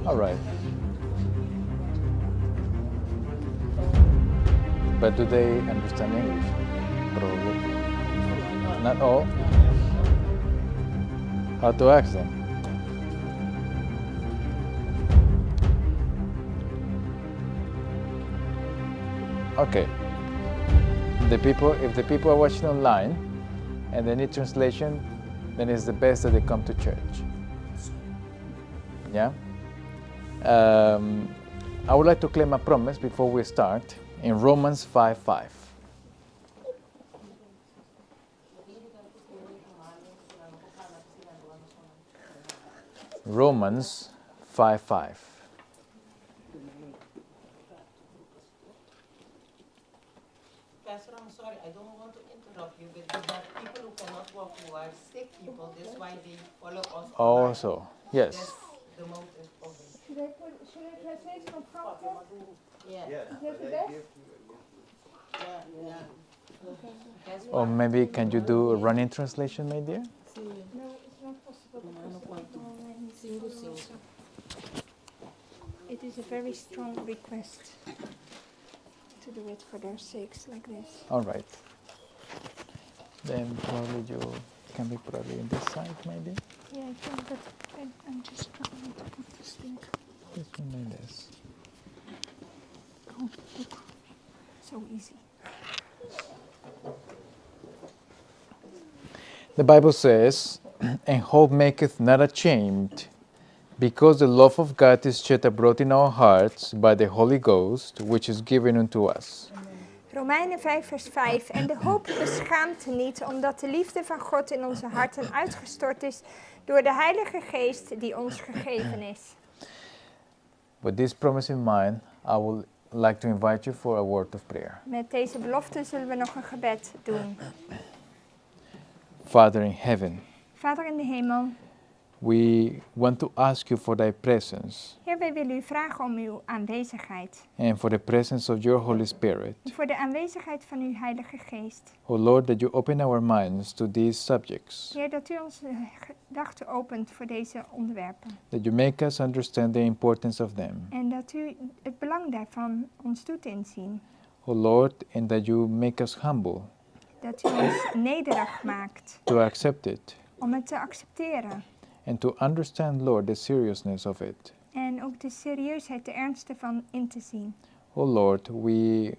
All right. But do they understand English? Probably. Not all. How to ask them? Okay. The people, if the people are watching online and they need translation, then it's the best that they come to church. Yeah? I would like to claim a promise before we start in Romans 5:5. Romans 5:5. Pastor, I'm sorry, I don't want to interrupt you, but we have people who cannot walk who are sick people. That's why they follow us. online. Also, yes. That's the motive of it. Should I translate from Franke? Yeah. Is that the best? Yeah. That's Or why. maybe can you do a running translation, my dear? No, it's not possible because the people online need to follow also. It is a very strong request to do it for their sakes like this. All right. Then probably you can be probably in this side, maybe. Yeah, I can, but I'm just struggling to put this thing. This one like this. Oh, look. So easy. The Bible says, And hope maketh not ashamed, because the love of God is shed abroad in our hearts by the Holy Ghost, which is given unto us. Romeinen 5, vers 5. En de hoop beschaamt niet, omdat de liefde van God in onze harten uitgestort is door de Heilige Geest die ons gegeven is. With this promise in mind, I would like to invite you for a word of prayer. Met deze belofte zullen we nog een gebed doen. Father in heaven, Vader in de hemel, we want to ask you for thy presence Heer, wij willen u vragen om uw aanwezigheid. and for the presence of your Holy Spirit. En voor de aanwezigheid van uw Heilige Geest. O Lord, that you open our minds to these subjects, Heer, dat u onze gedachten opent voor deze onderwerpen. that you make us understand the importance of them. En dat u het belang daarvan ons doet inzien. O Lord, and that you make us humble Dat u ons nederig maakt to accept it om het te accepteren. and to understand, Lord, the seriousness of it. En ook de serieusheid, de ernst ervan in te zien. O Lord, we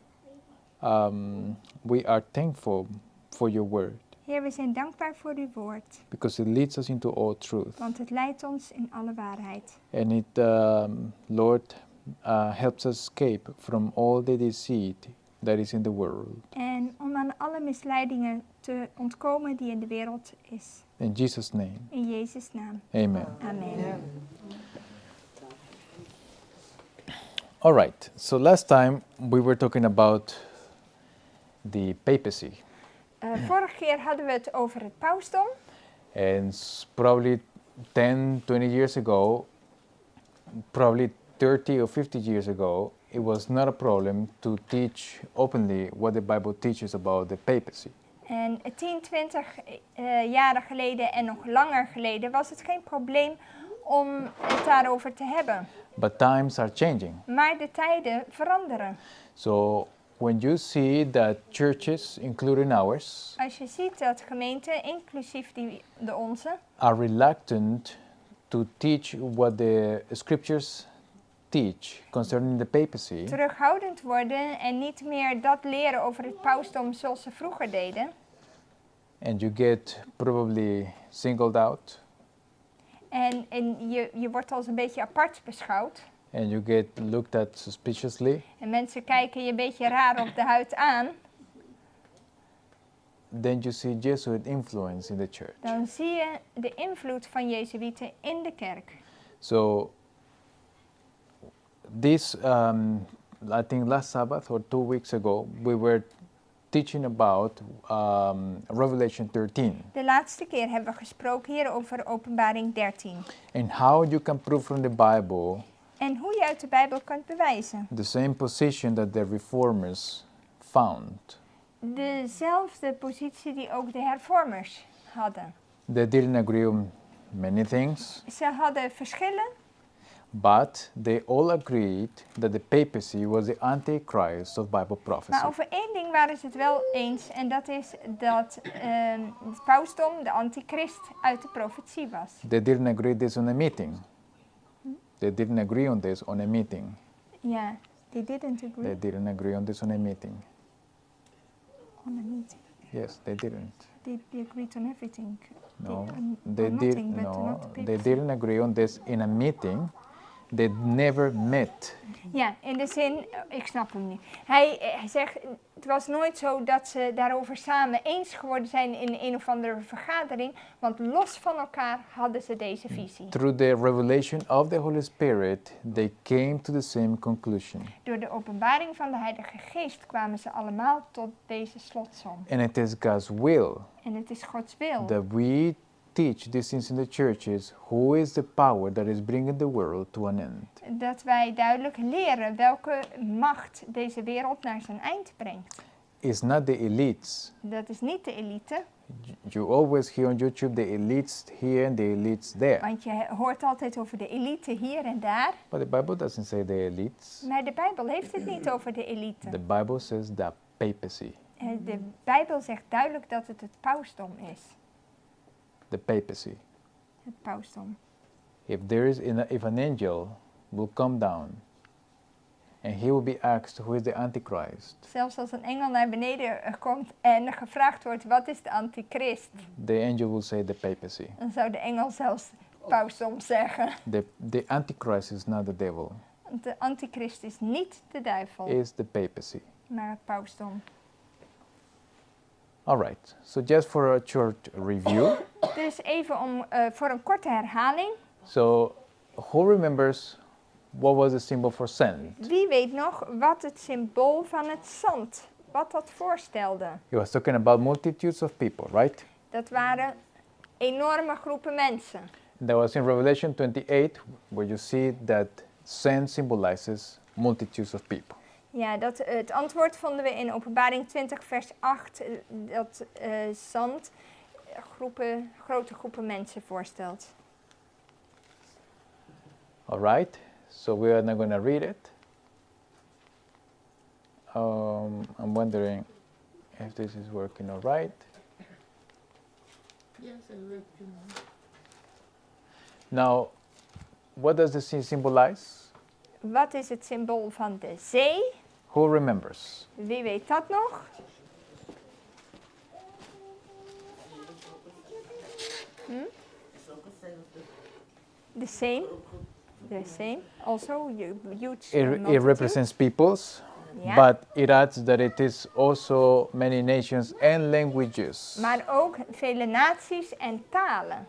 are thankful for your word Heer, we zijn dankbaar voor uw woord, because it leads us into all truth. want het leidt ons in alle waarheid. And it, Lord, helps us escape from all the deceit that is in the world. En om aan alle misleidingen te ontkomen die in de wereld is. In Jesus' name, In Jezus' naam. amen. Amen. All right, so last time we were talking about the papacy. Vorige keer hadden we het over het pausdom. And probably 10, 20 years ago, probably 30 or 50 years ago, it was not a problem to teach openly what the Bible teaches about the papacy. En 10, 20 jaren geleden en nog langer geleden was het geen probleem om het daarover te hebben. But times are changing. Maar de tijden veranderen. So when you see that churches, including ours, Als je ziet dat gemeenten, inclusief de onze, are reluctant to teach what the scriptures teach concerning the papacy, terughoudend worden en niet meer dat leren over het pausdom zoals ze vroeger deden. And you get probably singled out. En je wordt als een beetje apart beschouwd. And you get looked at suspiciously. En mensen kijken je een beetje raar op de huid aan. Then you see Jesuit influence in the church. Dan zie je de invloed van Jezuïeten in de kerk. So this, I think last Sabbath or 2 weeks ago, we were teaching about Revelation 13. De laatste keer hebben we gesproken hier over Openbaring 13. And how you can prove from the Bible En hoe je uit de Bijbel kunt bewijzen. the same position that the reformers found. Dezelfde positie die ook de hervormers hadden. They didn't agree on many things. Ze hadden verschillen. But they all agreed that the papacy was the antichrist of Bible prophecy. Maar over één ding waren ze het wel eens en dat is dat het pausdom de antichrist uit de profetie was. They didn't agree this on a meeting. They didn't agree on this on a meeting. Ja, they didn't agree They didn't agree on this on a meeting. On a meeting. Yes, they didn't. They agreed on everything. No, On they did nothing, but no. not the They papacy. didn't agree on this in a meeting. They never met. Ja, in de zin, ik snap hem nu. Hij zegt, het was nooit zo dat ze daarover samen eens geworden zijn in een of andere vergadering, want los van elkaar hadden ze deze visie. Through the revelation of the Holy Spirit, they came to the same conclusion. Door de openbaring van de Heilige Geest kwamen ze allemaal tot deze slotsom. And it is God's will En het is Gods wil that we teach these things in the churches, who is the power that is bringing the world to an end. Dat wij duidelijk leren welke macht deze wereld naar zijn eind brengt. It's not the elites. Dat is niet de elite, You always hear on YouTube the elites here and the elites there. Want je hoort altijd over de elite hier en daar. But the Bible doesn't say the elites. Maar de Bijbel heeft het niet over de elite. The Bible says the papacy. De Bijbel zegt duidelijk dat het het pausdom is. The papacy. Het pausdom. If an angel will come down and he will be asked who is the Antichrist, Zelfs als een engel naar beneden komt en gevraagd wordt: wat is de antichrist? The angel will say the papacy. Dan zou de engel zelfs pausdom zeggen. The Antichrist is not the devil, Want de antichrist is niet de duivel, is the papacy. Maar het pausdom. All right, so just for a short review. Dus even voor een korte herhaling. So, who remembers what was the symbol for sand? Wie weet nog wat het symbool van het zand, wat dat voorstelde? He was talking about multitudes of people, right? Dat waren enorme groepen mensen. That was in Revelation 28, where you see that sand symbolizes multitudes of people. Ja, het antwoord vonden we in Openbaring 20, vers 8, dat zand grote groepen mensen voorstelt. All right, so we are not going to read it. I'm wondering if this is working all right. Yes, I read you. Now, what does the sea symbolize? Wat is het symbool van de zee? Who remembers? Wie weet dat nog? The same. The same. Also, huge It multitude. Represents peoples, Ja. but it adds that it is also many nations and languages. Maar ook vele naties en talen.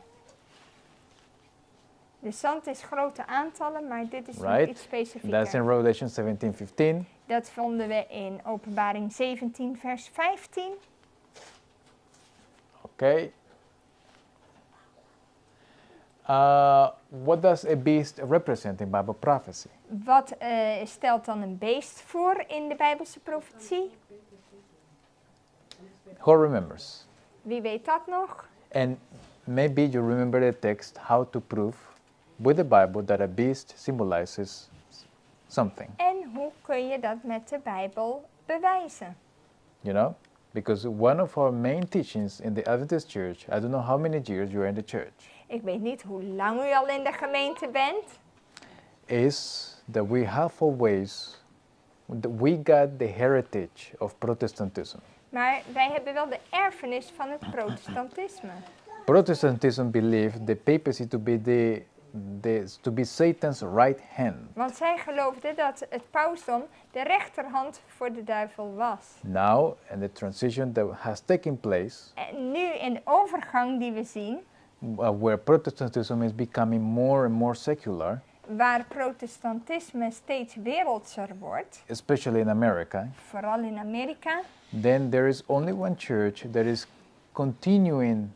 De zand is grote aantallen, maar dit is nog iets specifieker. That's in Revelation 17:15. Dat vonden we in Openbaring 17, vers 15. Okay. What does a beast represent in Bible prophecy? Wat stelt dan een beest voor in de Bijbelse profetie? Who remembers? Wie weet dat nog? And maybe you remember the text how to prove with the Bible that a beast symbolizes something. En hoe kun je dat met de Bijbel bewijzen? You know? Because one of our main teachings in the Adventist Church, I don't know how many years you are in the church, Ik weet niet hoe lang u al in de gemeente bent. Is that we have always, that we got the heritage of Protestantism. Maar wij hebben wel de erfenis van het protestantisme. Protestantism believed the papacy to be Satan's right hand. Want zij geloofden dat het pausdom de rechterhand voor de duivel was. Now, in the transition that has taken place, En nu in de overgang die we zien, where Protestantism is becoming more and more secular, waar protestantisme steeds wereldser wordt, especially in America, vooral in Amerika, then there is only one church that is continuing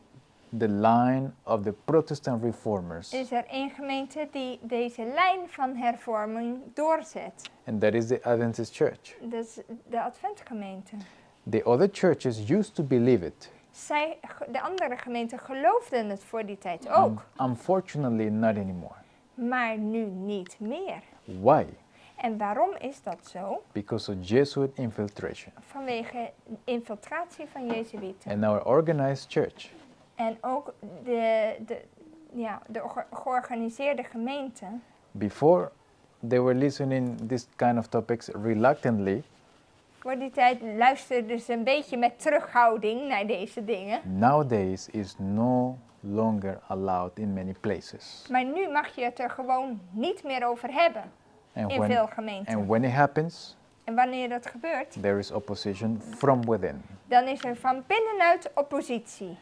the line of the Protestant reformers, is er één gemeente die deze lijn van hervorming doorzet. And that is the Adventist Church. Dat is de Adventgemeente. The other churches used to believe it. De andere gemeenten geloofden het voor die tijd ook, Unfortunately, not anymore. Maar nu niet meer. Why? En waarom is dat zo? Because of Jesuit infiltration. Vanwege infiltratie van Jezuïeten. And our organized church En ook de, ja, de georganiseerde gemeente. Before, they were listening this kind of topics reluctantly. Voor die tijd luisterden ze een beetje met terughouding naar deze dingen. Nowadays is no longer allowed in many places. Maar nu mag je het er gewoon niet meer over hebben And in when, veel gemeenten. and when it happens, En wanneer dat gebeurt, there is opposition from within. Dan is er van binnenuit oppositie.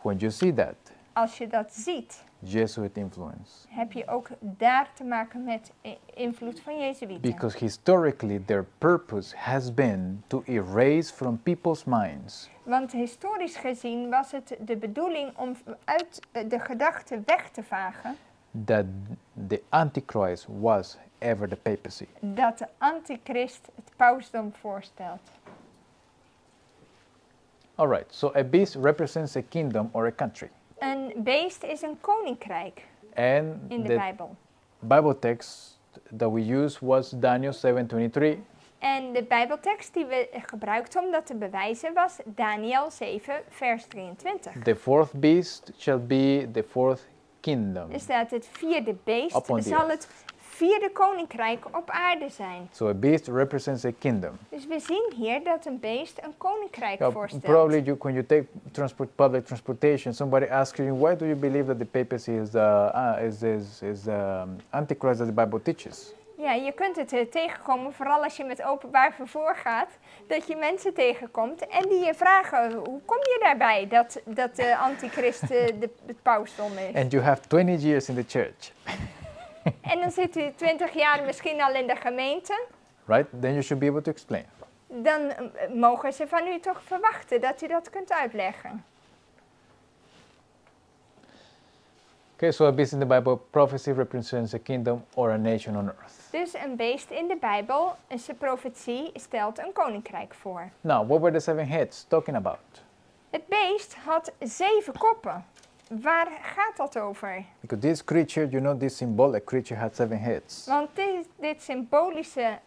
When you see that, Als je dat ziet, Jesuit influence. Heb je ook daar te maken met invloed van Jezuïeten. Because historically, their purpose has been to erase from people's minds Want historisch gezien was het de bedoeling om uit de gedachte weg te vagen that the Antichrist was ever the papacy. Dat de antichrist het pausdom voorstelt. All right, so a beast represents a kingdom or a country. Een beest is een koninkrijk And in de the Bijbel. Bible text that we used was Daniel 7:23. En de Bijbeltekst die we gebruikten om dat te bewijzen was Daniel 7, vers 23. The fourth beast shall be the fourth kingdom. Er staat: het vierde beest Upon the zal earth. het vierde koninkrijk op aarde zijn. So a beast represents a kingdom. Dus we zien hier dat een beest een koninkrijk Yeah, voorstelt. probably you, when you take public transportation, somebody asks you, "Why do you believe that the papacy is the Antichrist that the Bible teaches?" Ja, je kunt het tegenkomen, vooral als je met openbaar vervoer gaat, dat je mensen tegenkomt en die je vragen: hoe kom je daarbij dat de antichrist het pausdom is? And you have 20 years in the church, En dan zit u 20 jaar misschien al in de gemeente. Right? Then you should be able to explain. Dan mogen ze van u toch verwachten dat u dat kunt uitleggen. Okay, so a beast in the Bible prophecy represents a kingdom or a nation on earth. Dus een beest in de Bijbel, zijn profetie stelt een koninkrijk voor. Now, what were the seven heads talking about? Het beest had zeven koppen. Waar gaat dat over? Because this creature, this symbolic creature had seven heads. Want dit symbolische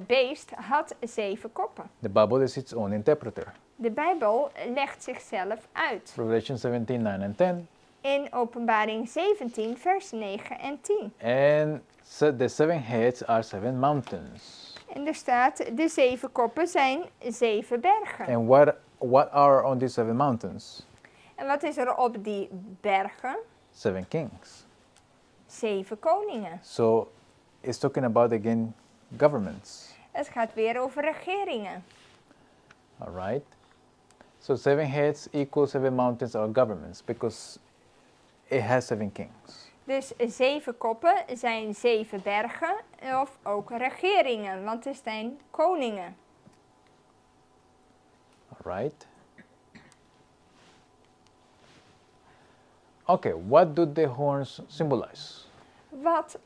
beest had zeven koppen. The Bible is its own interpreter. De Bijbel legt zichzelf uit. Revelation 17, 9 and 10. In Openbaring 17, vers 9 en 10. And so the seven heads are seven mountains. En er staat: de zeven koppen zijn zeven bergen. And what are on these seven mountains? En wat is er op die bergen? Seven kings. Zeven koningen. So it's talking about again governments. Het gaat weer over regeringen. All right. So seven heads equals seven mountains or governments because it has seven kings. Dus zeven koppen zijn zeven bergen of ook regeringen, want het zijn koningen. All right. Okay, what do the horns symbolize? Wat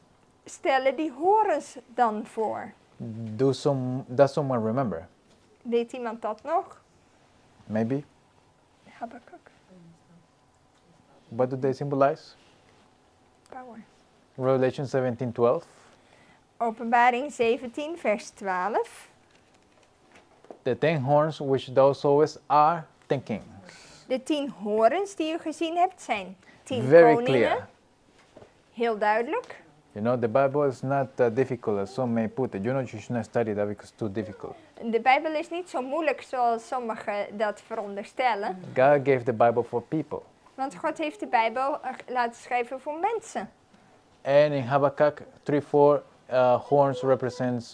stellen die horens dan voor? Does someone remember? Weet iemand dat nog? Maybe. Habakkuk. What do they symbolize? Power. Revelation 17:12. Openbaring 17, vers 12. The 10 horns which thou sawest are 10 kings. De 10 horens die u gezien hebt zijn 10 Very koningen. clear. Heel duidelijk. The Bible is not difficult as some may put it. You should not study that because it's too difficult. De Bijbel is niet zo moeilijk zoals sommigen dat veronderstellen. God gave the Bible for people. Want God heeft de Bijbel laten schrijven voor mensen. And in Habakkuk 3:4, horns represents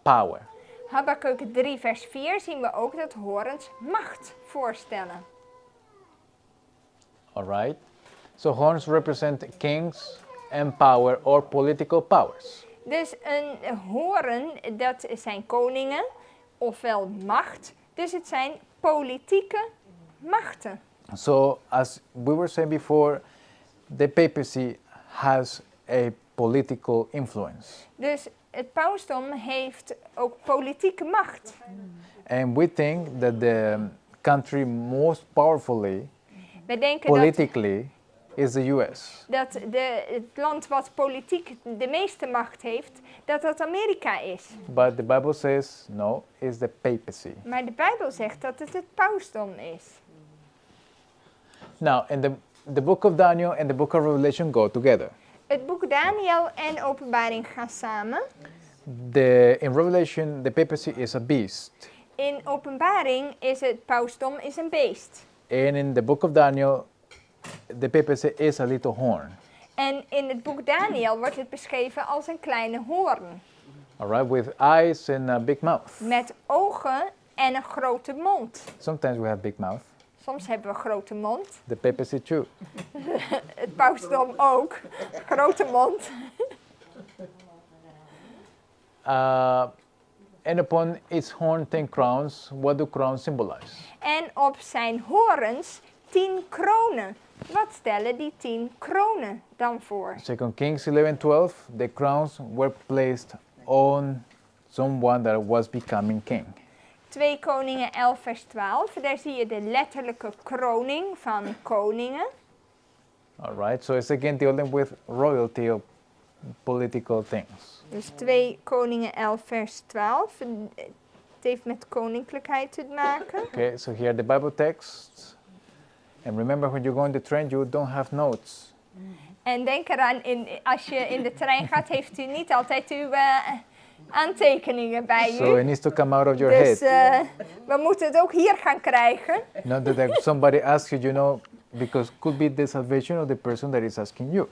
power. Habakkuk 3 vers 4 zien we ook dat horens macht voorstellen. All right. So horns represent kings and power or political powers. Dus een horen, dat zijn koningen, ofwel macht. Dus het zijn politieke machten. So as we were saying before, the papacy has a political influence. Dus het pausdom heeft ook politieke macht. And we think that the country most powerfully, Wij denken dat politically, is the US. Dat het land wat politiek de meeste macht heeft, dat dat Amerika is. But the Bible says no, it's the papacy. Maar de Bijbel zegt dat het het pausdom is. Now, in the book of Daniel and the book of Revelation go together. Het boek Daniel en Openbaring gaan samen. In Revelation, the papacy is a beast. In Openbaring is het pausdom is een beest. And in the book of Daniel, the papacy is a little horn. En in het boek Daniel wordt het beschreven als een kleine hoorn. All right, with eyes and a big mouth. Met ogen en een grote mond. Sometimes we have big mouth. Soms hebben we grote mond. The papacy too. Het pausdom ook. Grote mond. And upon its horn 10 crowns. What do crowns symbolize? En op zijn horens 10 kronen. Wat stellen die 10 kronen dan voor? 2 Kings 11:12. The crowns were placed on someone that was becoming king. 2 Koningen 11 vers 12. Daar zie je de letterlijke kroning van koningen. All right, so it's again dealing with royalty of political things. Dus 2 Koningen 11 vers 12. Het heeft met koninklijkheid te maken. Okay, so here the Bible texts. And remember, when you go in the train, you don't have notes. En denk eraan, als je in de trein gaat, heeft u niet altijd uw aantekeningen bij u. So it needs to come out of your Dus head. we moeten het ook hier gaan krijgen. Not that somebody asks you, because could be the salvation of the person that is asking you.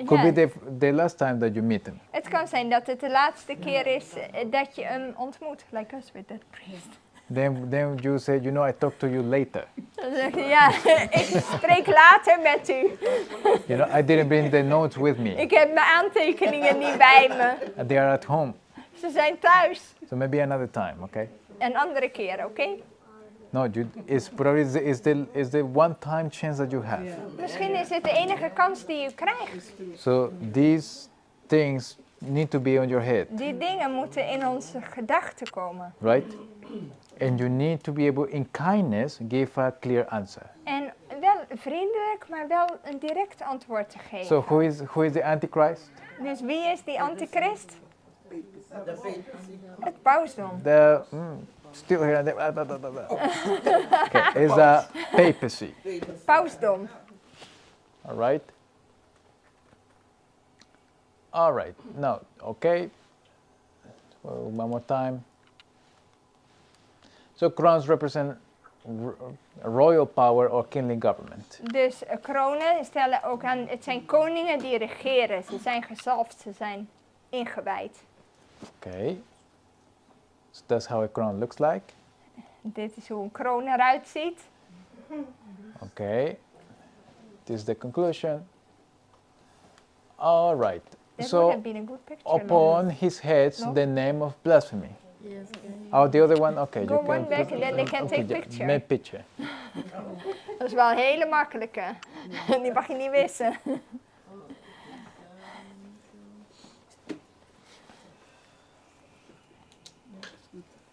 Could be the last time that you meet him. Het kan zijn dat het de laatste keer is dat je hem ontmoet. Like us with that priest. Then you say, I talk to you later. Dan zeg je, ja, ik spreek later met u. I didn't bring the notes with me. Ik heb mijn aantekeningen niet bij me. And they are at home. Ze zijn thuis. So maybe another time, okay? Een andere keer, oké? No, it's probably the one time chance that you have. Yeah. Misschien is het de enige kans die u krijgt. So these things need to be on your head. Die dingen moeten in onze gedachten komen. Right? And you need to be able, in kindness, give a clear answer. En wel vriendelijk, maar wel een direct antwoord te geven. So who is the Antichrist? Dus wie is die antichrist? Het pausdom. The still here. Blah, blah, blah, blah, blah. Okay, is the papacy. Pausdom. All right. All right. Now, okay. Well, one more time. So crowns represent royal power or kingly government. Dus kronen stellen ook aan, het zijn koningen die regeren. Ze zijn gezalfd, ze zijn ingewijd. Okay. So that's how a crown looks like. Dit is hoe een kroon eruit ziet. Okay. This is the conclusion. All right. That So would have been a good picture. upon his heads No? the name of blasphemy. Yes. Oh, the other one? Okay. Go you can one back put and then they can okay, take yeah, picture. Make picture. Dat is wel een hele makkelijke. Die mag je niet missen.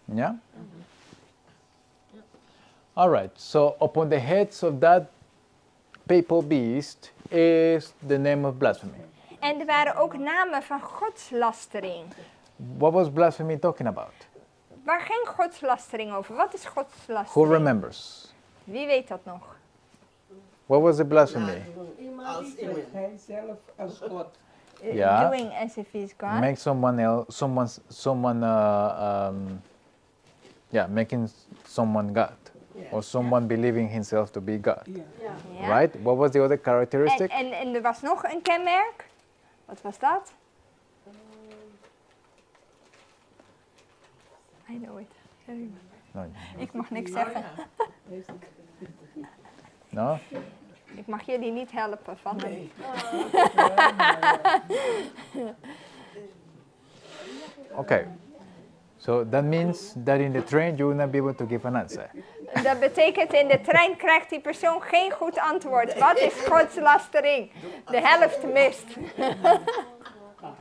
Yeah? All right. So upon the heads of that papal beast is the name of blasphemy. En er waren ook namen van godslastering. What was blasphemy talking about? Waar ging godslastering over? Wat is Who godslastering? remembers? Wie weet dat nog? What was the blasphemy? Als iemand. Hij zelf als God. Ja. Doing as if he's God. Make someone else, someone, someone, yeah, making someone God. Or someone believing himself to be God. Ja. Ja. Right? What was the other characteristic? En er was nog een kenmerk. Wat was dat? I know it. No. Ik mag niks zeggen. No? Ik mag jullie niet helpen van Nee. Okay. So that means that in the train you will not be able to give an answer. Dat betekent in de trein krijgt die persoon geen goed antwoord. Wat is godslastering? De helft mist.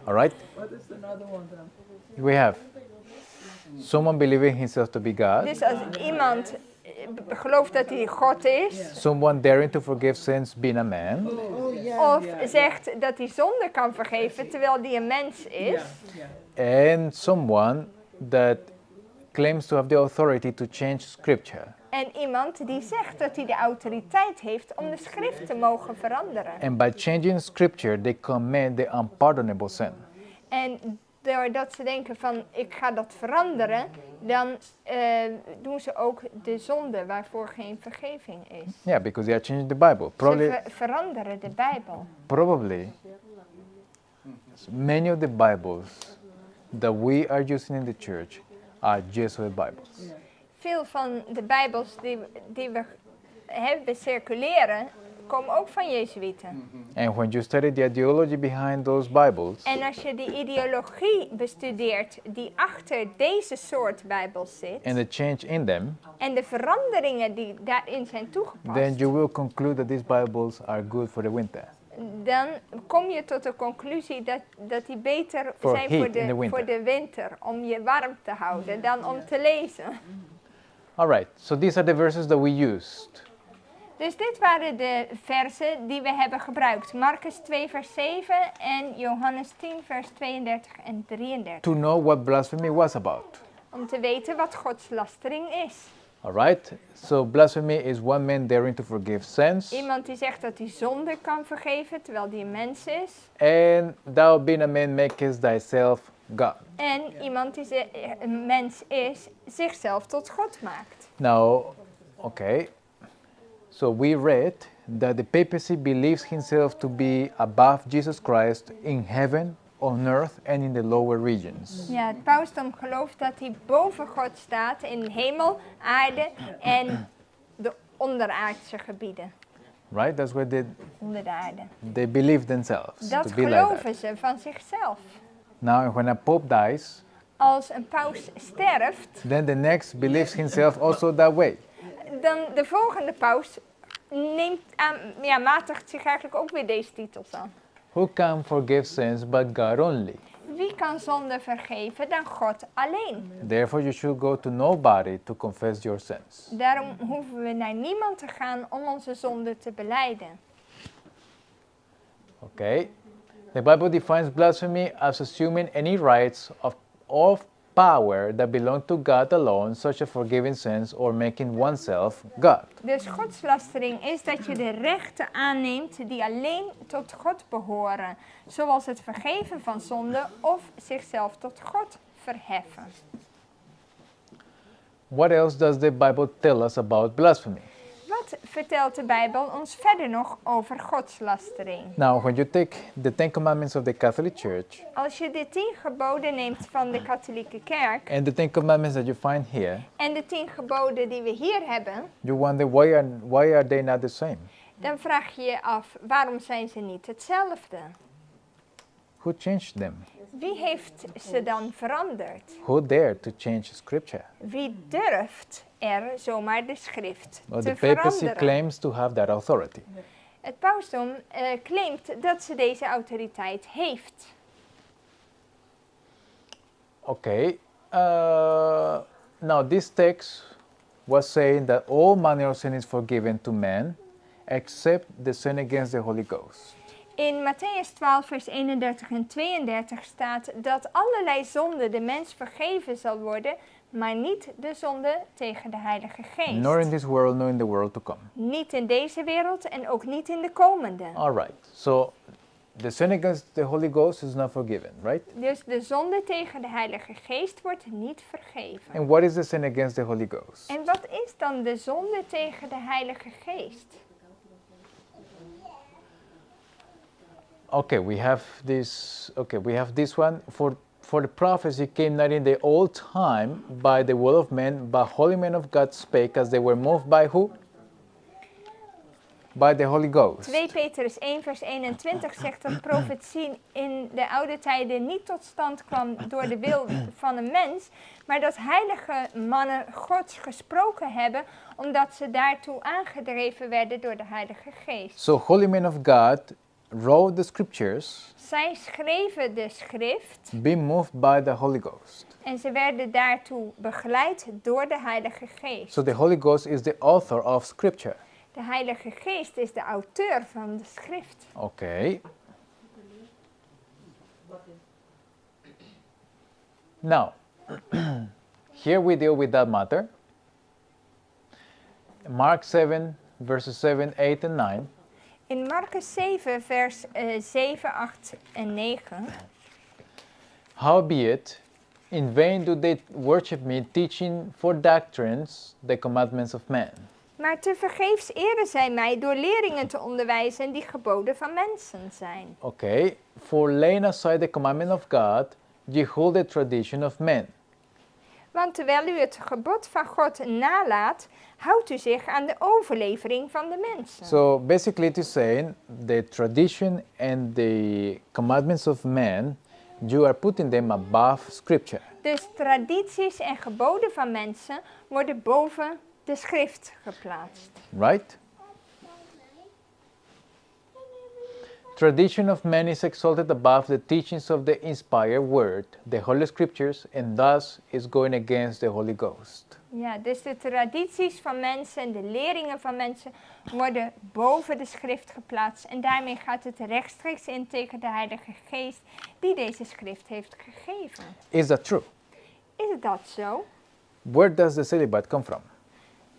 All right? What is another one dan? We have someone believing himself to be God. Dus als iemand gelooft dat hij God is. Someone daring to forgive sins being a man. Oh, yeah. Of zegt dat hij zonde kan vergeven terwijl hij een mens is. And someone that claims to have the authority to change scripture. En iemand die zegt dat hij de autoriteit heeft om de schrift te mogen veranderen. And by changing scripture, they commit the unpardonable sin. En doordat ze denken van ik ga dat veranderen, dan doen ze ook de zonde waarvoor geen vergeving is. Yeah, because they are changing the Bible. Ze Probably, veranderen de Bijbel. probably many of the Bibles that we are using in the church are Jesuit Bibles. Veel van de Bijbels die we hebben circuleren, komen ook van Jezuïeten. And when you study the ideology behind those Bibles, En als je die ideologie bestudeert die achter deze soort Bijbels zit, and the change in them, en de veranderingen die daarin zijn toegepast, then you will conclude that these Bibles are good for the winter. Dan kom je tot de conclusie dat die beter For zijn heat in the winter. voor de winter, om je warm te houden, dan om te lezen. All right, so these are the verses that we used. Dus dit waren de versen die we hebben gebruikt. Marcus 2 vers 7 en Johannes 10 vers 32 en 33. To know what blasphemy was about. Om te weten wat godslastering is. All right, so blasphemy is one man daring to forgive sins, Iemand die zegt dat hij zonde kan vergeven terwijl die een mens is. And thou being a man makest thyself God. En iemand die een mens is, zichzelf tot God maakt. Now, okay, so we read that the papacy believes himself to be above Jesus Christ in heaven, on earth, and in the lower regions. Ja, het pausdom gelooft dat hij boven God staat in hemel, aarde en de onderaardse gebieden. Right? That's what Onder de aarde. they believe themselves Dat to be like that. geloven ze van zichzelf. Now, when a pope dies, Als een paus sterft, then the next believes himself also that way. Dan de volgende paus neemt aan, ja, matigt zich eigenlijk ook weer deze titels aan. Who can forgive sins but God only? Wie kan zonde vergeven dan God alleen? Therefore, you should go to nobody to confess your sins. Daarom hoeven we naar niemand te gaan om onze zonde te belijden. Okay? The Bible defines blasphemy as assuming any rights of power that belong to God alone, such as forgiving sins or making oneself God. Dus godslastering is dat je de rechten aanneemt die alleen tot God behoren, zoals het vergeven van zonde of zichzelf tot God verheffen. What else does the Bible tell us about blasphemy? Wat vertelt de Bijbel ons verder nog over godslastering? Now, when you take the Ten Commandments of the Catholic Church Als je de 10 geboden neemt van de katholieke kerk and the Ten Commandments that you find here, en de 10 geboden die we hier hebben, you wonder why are they not the same? Dan vraag je je af: waarom zijn ze niet hetzelfde? Who changed them? Wie heeft ze dan veranderd? Who dared to change Scripture? Wie durft er zomaar de schrift Well, te the papacy veranderen? claims to have that authority. Het pausdom claimt dat ze deze autoriteit heeft. Okay. Now, this text was saying that all manner of sin is forgiven to man, except the sin against the Holy Ghost. In Mattheüs 12, vers 31 en 32 staat dat allerlei zonde de mens vergeven zal worden, maar niet de zonde tegen de Heilige Geest. Nor in this world, nor in the world to come. Niet in deze wereld en ook niet in de komende. All right. So, the sin against the Holy Ghost is not forgiven, right? Dus de zonde tegen de Heilige Geest wordt niet vergeven. And what is the sin against the Holy Ghost? En wat is dan de zonde tegen de Heilige Geest? Okay, we have this. Okay, we have this one. For the prophecy came not in the old time by the will of men, but holy men of God spake as they were moved by who? By the Holy Ghost. 2 Petrus 1 vers 21 zegt dat profetie in de oude tijden niet tot stand kwam door de wil van een mens, maar dat heilige mannen Gods gesproken hebben omdat ze daartoe aangedreven werden door de Heilige Geest. So holy men of God wrote the scriptures, Zij schreven de schrift being moved by the Holy Ghost. en ze werden daartoe begeleid door de Heilige Geest. So the Holy Ghost is the author of scripture. De Heilige Geest is de auteur van de schrift. Okay. Now, here we deal with that matter. Mark 7, verses 7, 8, and 9. In Marcus 7, vers 7, 8 en 9. Howbeit, in vain do they worship me, teaching for doctrines the commandments of men. Maar tevergeefs eren zij mij door leringen te onderwijzen die geboden van mensen zijn. Okay, for laying aside the commandment of God, ye hold the tradition of men. Want terwijl u het gebod van God nalaat, houdt u zich aan de overlevering van de mensen. So basically, it is saying the tradition and the commandments of men, you are putting them above scripture. Dus tradities en geboden van mensen worden boven de schrift geplaatst. Right? Tradition of men is exalted above the teachings of the inspired word, the Holy Scriptures, and thus is going against the Holy Ghost. Ja, dus de tradities van mensen en de leringen van mensen worden boven de schrift geplaatst. En daarmee gaat het rechtstreeks in tegen de Heilige Geest die deze schrift heeft gegeven. Is that true? Is het dat zo? Where does the celibate come from?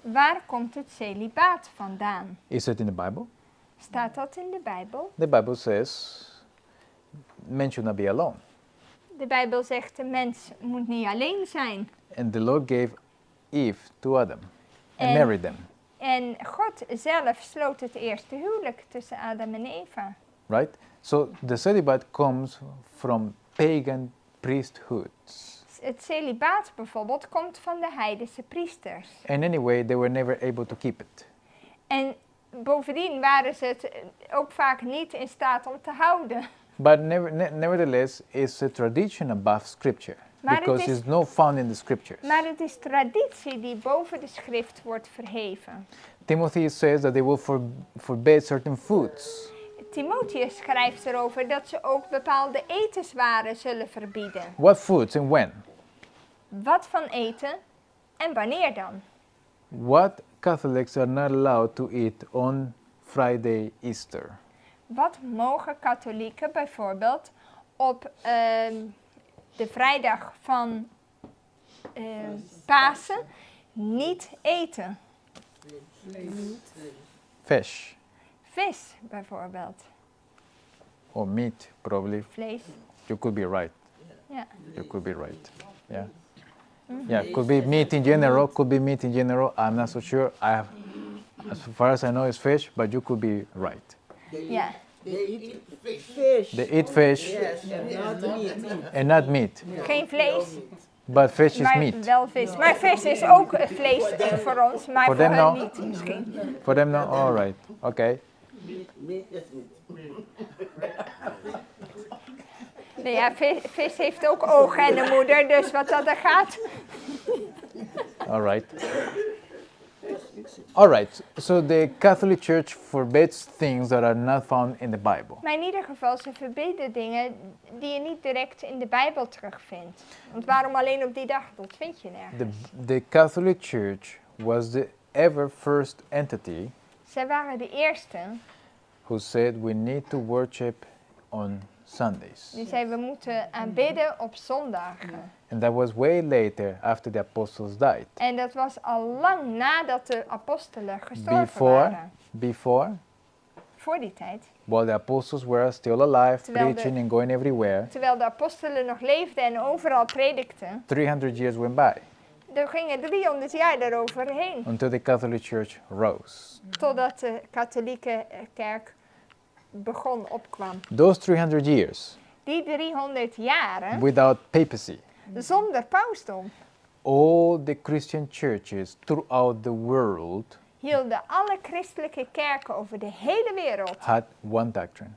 Waar komt het celibaat vandaan? Is it in the Bible? Staat dat in de Bijbel? The Bible says men should not be alone. De Bijbel zegt de mens moet niet alleen zijn. And the Lord gave Eve to Adam and married them, En God zelf sloot het eerste huwelijk tussen Adam en Eva. Right? So the celibate comes from pagan priesthoods. Het celibaat bijvoorbeeld komt van de heidense priesters. And anyway, they were never able to keep it. En bovendien waren ze het ook vaak niet in staat om te houden. But nevertheless, it's a tradition above scripture Maar het because it's not found in the scriptures. Maar het is traditie die boven de schrift wordt verheven. Timothy says that they will forbid certain foods. Timotheus schrijft erover dat ze ook bepaalde etenswaren zullen verbieden. What foods and when? Wat van eten en wanneer dan? What Catholics are not allowed to eat on Friday Easter? Wat mogen katholieken bijvoorbeeld op de vrijdag van Pasen niet eten? Fish Vis bijvoorbeeld. Or meat, probably. Vlees. You could be right. Ja. You could be right. Yeah. Yeah, could be meat in general. Could be meat in general. I'm not so sure. As far as I know, it's fish, but you could be right. Ja. They eat fish. Fish. They eat fish Yes, and not meat. And not meat, Geen vlees, but fish is maar meat. wel vis. Maar vis is ook vlees voor ons, maar Voor voor them hen no. niet misschien. For them, no. All right. Okay. Meat, meat is meat. Nee, ja, vis heeft ook ogen en een moeder, dus wat dat er gaat. All right. All right. So the Catholic Church forbids things that are not found in the Bible. Maar in ieder geval, ze verbieden dingen die je niet direct in de Bijbel terugvindt. Want waarom alleen op die dag? Dat vind je nergens. The Catholic Church was the ever first entity Zij waren de eerste who said we need to worship on Sundays. die zeiden: we moeten aanbidden op zondagen. And that was way later after the apostles died. En dat was al lang nadat de apostelen gestorven Before, waren. before, Voor die tijd. while the apostles were still alive, preaching and going everywhere, Terwijl de apostelen nog leefden en overal predikten. 300 years went by Er gingen 300 jaar daaroverheen. Until the Catholic Church rose. Totdat de katholieke kerk begon, opkwam. Those 300 years Die 300 jaren without papacy, zonder pausdom all the Christian churches throughout the world hielden alle christelijke kerken over de hele wereld had one doctrine,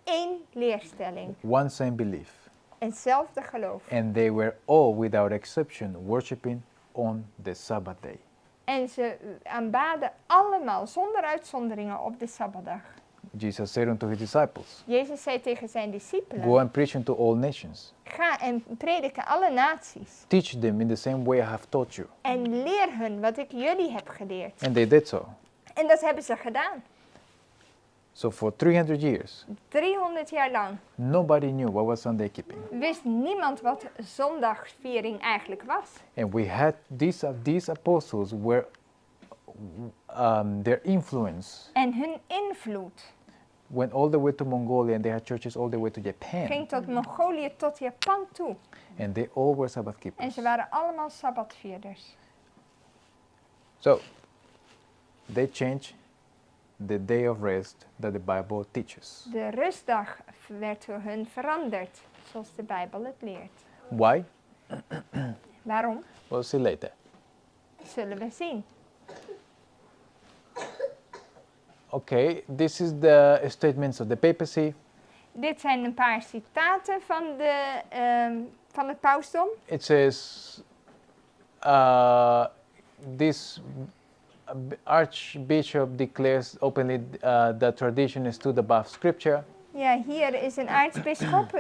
één leerstelling, one same belief, eenzelfde geloof. And they were all, without exception, worshiping on the Sabbath day. En ze aanbaden allemaal zonder uitzonderingen op de Sabbatdag. Jesus said unto his disciples, Jezus zei tegen zijn discipelen: Go and preach unto all nations. Ga en prediken alle naties. Teach them in the same way I have taught you. En leer hun wat ik jullie heb geleerd. And they did so. En dat hebben ze gedaan. So for 300 years, 300 jaar lang nobody knew what was Sunday keeping. wist niemand wat zondagviering eigenlijk was. And we had these apostles were their influence En hun invloed went all the way to Mongolia, and they had churches all the way to Japan. ging tot Mongolië, tot Japan toe. And they all were Sabbath En keepers. ze waren allemaal sabbatvierders. So they changed the day of rest that the Bible teaches. De rustdag werd door hun veranderd, zoals de Bijbel het leert. Why? Waarom? We'll see later. Zullen we zien. Okay, this is the statements of the papacy. Dit zijn een paar citaten van het pausdom. It says this archbishop declares openly that tradition stood above scripture. Ja, hier is een aartsbisschop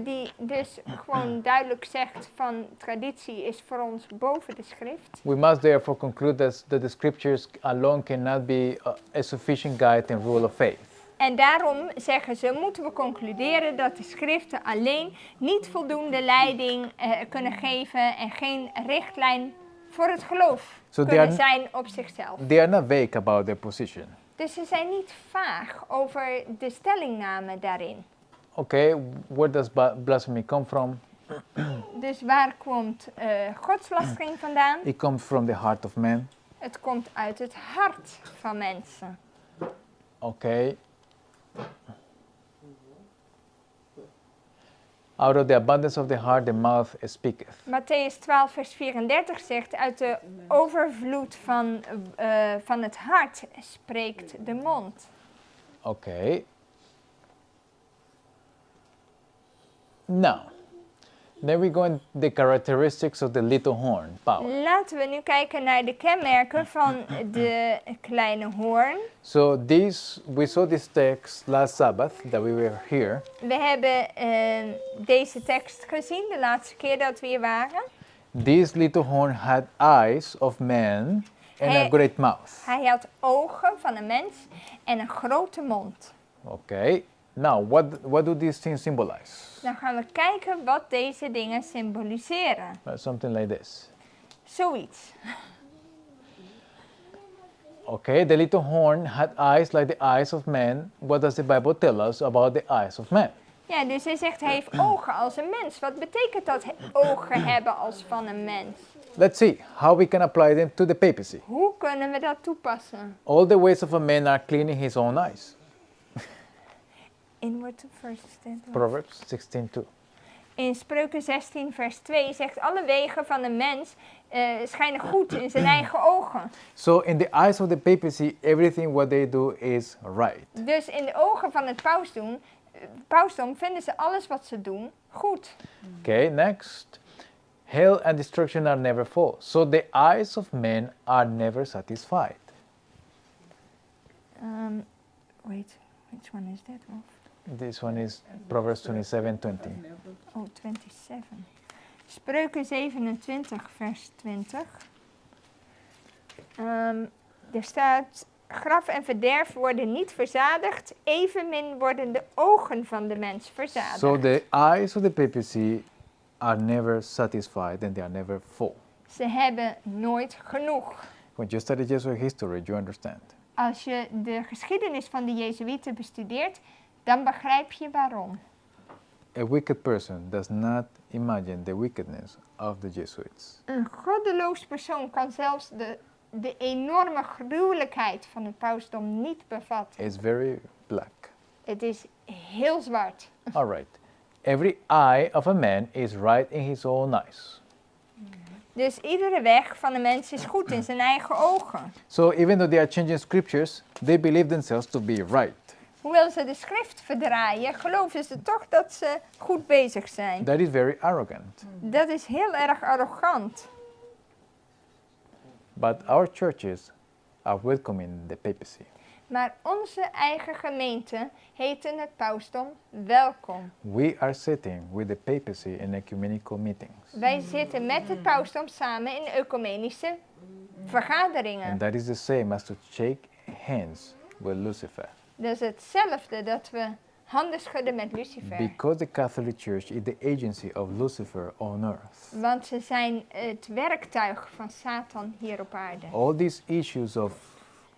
die dus gewoon duidelijk zegt van traditie is voor ons boven de schrift. We must therefore conclude that the scriptures alone cannot be a sufficient guide and rule of faith. En daarom zeggen ze, moeten we concluderen dat de schriften alleen niet voldoende leiding kunnen geven en geen richtlijn voor het geloof So they kunnen are zijn op zichzelf. They are not vague about their position. Dus ze zijn niet vaag over de stellingname daarin. Okay, where does blasphemy come from? Dus waar komt godslastering vandaan? It comes from the heart of man. Het komt uit het hart van mensen. Okay. Out of the abundance of the heart, the mouth speaketh. Mattheüs 12, vers 34 zegt, uit de overvloed van het hart spreekt de mond. Okay. Now, then we go in the characteristics of the little horn power. Laten we nu kijken naar de kenmerken van de kleine hoorn. So we saw this text last Sabbath that we were here. We hebben deze tekst gezien de laatste keer dat we hier waren. This little horn had eyes of man and a great mouth. Hij had ogen van een mens en een grote mond. Okay. Now, what do these things symbolize? Dan gaan we kijken wat deze dingen symboliseren. Something like this. Zoiets. Okay, the little horn had eyes like the eyes of man. What does the Bible tell us about the eyes of man? Ja, dus hij zegt hij heeft ogen als een mens. Wat betekent dat ogen hebben als van een mens? Let's see how we can apply them to the papacy. Hoe kunnen we dat toepassen? All the ways of a man are clean in his own eyes. In what verse is that? Proverbs 16:2. In Spreuken 16 vers 2 zegt alle wegen van een mens schijnen goed in zijn eigen ogen. So in the eyes of the papacy, everything what they do is right. Dus in de ogen van het pausdom vinden ze alles wat ze doen goed. Okay, next. Hell and destruction are never full. So the eyes of men are never satisfied. Wait, which one is that? Wolf? This one is Proverbs 27:20. Oh, 27. Spreuken 27, vers 20. Er staat, graf en verderf worden niet verzadigd, evenmin worden de ogen van de mens verzadigd. So the eyes of the papacy are never satisfied and they are never full. Ze hebben nooit genoeg. When you study Jesuit history, you understand. Als je de geschiedenis van de Jezuïeten bestudeert, dan begrijp je waarom. A wicked person does not imagine the wickedness of the Jesuits. Een goddeloos persoon kan zelfs de enorme gruwelijkheid van het pausdom niet bevatten. It's very black. Het is heel zwart. All right. Every eye of a man is right in his own eyes. Dus iedere weg van een mens is goed in zijn eigen ogen. So even though they are changing scriptures, they believe themselves to be right. Hoewel ze de schrift verdraaien, geloven ze toch dat ze goed bezig zijn. That is very arrogant. Dat is heel erg arrogant. But our churches are welcoming the papacy. Maar onze eigen gemeente heten het pausdom welkom. We are sitting with the papacy in ecumenical meetings. Wij zitten met het pausdom samen in ecumenische vergaderingen. And that is the same as to shake hands with Lucifer. Dat is hetzelfde dat we handen schudden met Lucifer. Because the Catholic Church is the agency of Lucifer on earth. Want ze zijn het werktuig van Satan hier op aarde. All these issues of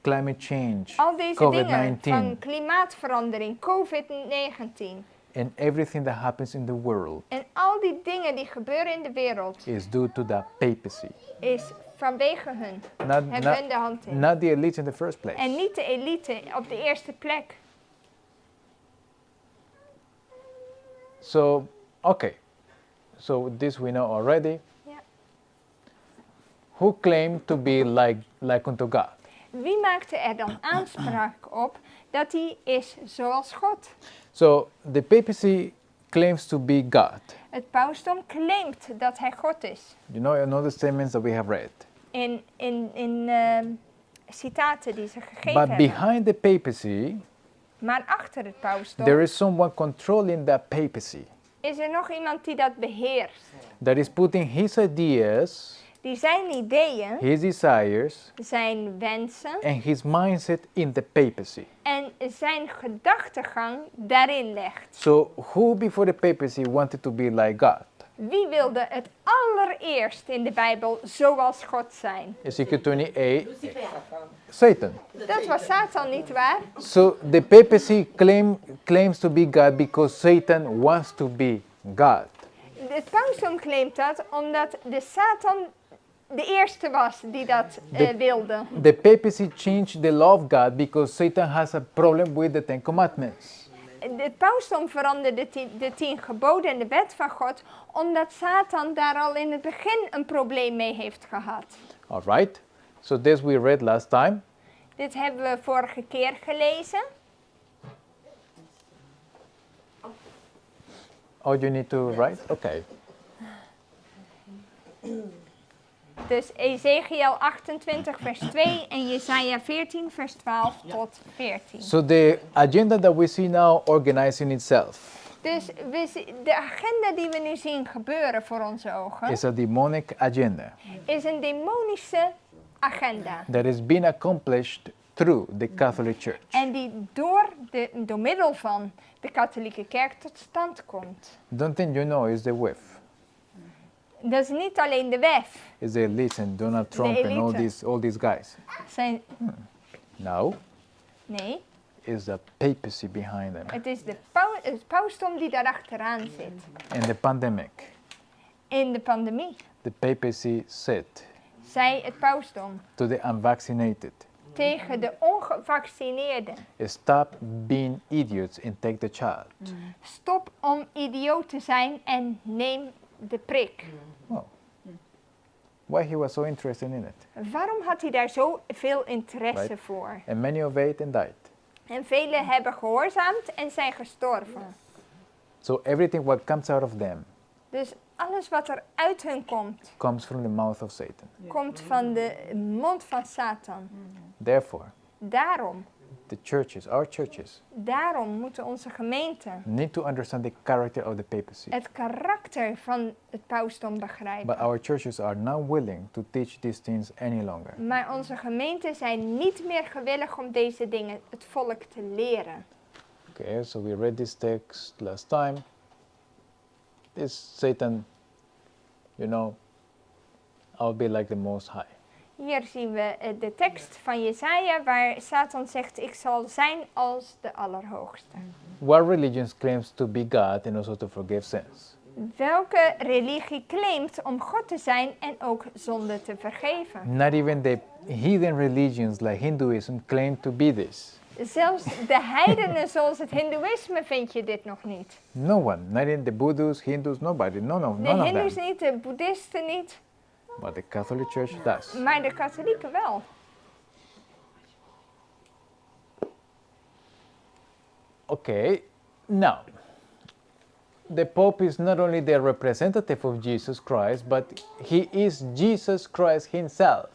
climate change, Al deze dingen COVID-19, van klimaatverandering, COVID-19 and everything that happens in the world en al die dingen die gebeuren in de wereld is due to that papacy. is vanwege hun. Not, Hebben hun not, de hand in. not the elites in the first place. En niet de elite op de eerste plek. So, okay. So this we know already. Ja. Who claimed to be like unto God? Wie maakte er dan aanspraak op dat hij is zoals God? So the papacy claims to be God. Het pausdom claimt dat hij God is. You know, in all the statements that we have read. In citaten die ze gegeven But hebben. behind the papacy, Maar achter het pausdom there is someone controlling that papacy is er nog iemand die dat beheerst. that is putting his ideas, Die zijn ideeën, his desires, zijn wensen and his mindset in the papacy. en zijn gedachtegang daarin legt. So, who before the papacy wanted to be like God? Wie wilde het allereerst in de Bijbel zoals God zijn? Ezekiel 28, Lucifer. Satan. Dat was Satan, niet waar? So the papacy claims to be God because Satan wants to be God. Het pausdom claimt dat omdat de Satan de eerste was die dat wilde. The papacy changed the law of God because Satan has a problem with the Ten Commandments. Het pausdom veranderde de tien geboden en de wet van God omdat Satan daar al in het begin een probleem mee heeft gehad. All right? So this we read last time. Dit hebben we vorige keer gelezen. Oh, you need to write? Okay. Dus Ezekiel 28 vers 2 en Jesaja 14 vers 12 tot 14. So the agenda that we see now organizing itself Dus de agenda die we nu zien gebeuren voor onze ogen is a demonic agenda is een demonische agenda. that is being accomplished through the Catholic Church. En die door middel van de katholieke kerk tot stand komt. Don't think you know it's the WEF. Dat is niet alleen de WEF. It's the elites and Donald Trump and elite. all these guys. Zijn, No, nee, it's the papacy behind them het is het pausdom die daar achteraan zit. And the pandemic, In de pandemie the papacy said zei het pausdom to the unvaccinated, tegen de ongevaccineerden: stop being idiots and take the child. Stop om idioot te zijn en neem de prik. Oh. Why he was so interested in it? Waarom had hij daar zoveel interesse Right. voor? And many obeyed and died. En velen hebben gehoorzaamd en zijn gestorven. So everything what comes out of them Dus alles wat er uit hun komt, comes from the mouth of Satan. komt van de mond van Satan. Therefore, Daarom, the churches, our churches, daarom moeten onze gemeenten need to understand the character of the papacy. het karakter van het pausdom begrijpen. But our churches are not willing to teach these things any longer. Maar onze gemeenten zijn niet meer gewillig om deze dingen het volk te leren. Okay, so we read this text last time. This Satan, I'll be like the Most High. Hier zien we de tekst van Jesaja waar Satan zegt, ik zal zijn als de Allerhoogste. What religions claims to be God and also to forgive sins? Welke religie claimt om God te zijn en ook zonde te vergeven? Not even the heathen religions like Hinduism claim to be this. Zelfs de heidenen zoals het Hindoeïsme vind je dit nog niet. No one, not even the Buddhists, Hindus, nobody, none of, De none of Hindoes them. niet, de Boeddhisten niet, But the Catholic Church does. maar de katholieken wel. Okay, now, the Pope is not only the representative of Jesus Christ, but he is Jesus Christ himself.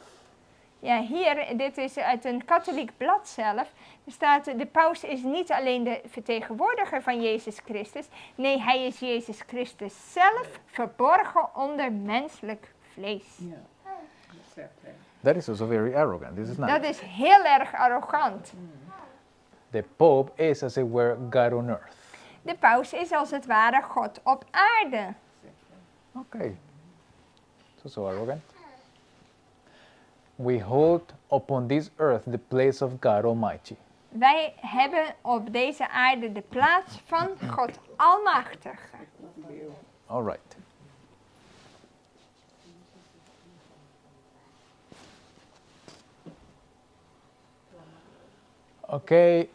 Ja, hier, dit is uit een katholiek blad zelf. Er staat, de paus is niet alleen de vertegenwoordiger van Jezus Christus. Nee, hij is Jezus Christus zelf verborgen onder menselijk vlees. Ja, dat zegt hij. That is also very arrogant. This is not. Dat is heel erg arrogant. The Pope is, as it were, God on earth. De paus is als het ware God op aarde. Okay. So, so arrogant. We hold upon this earth the place of God Almighty. Wij hebben op deze aarde de plaats van God Almachtig. All right. Okay.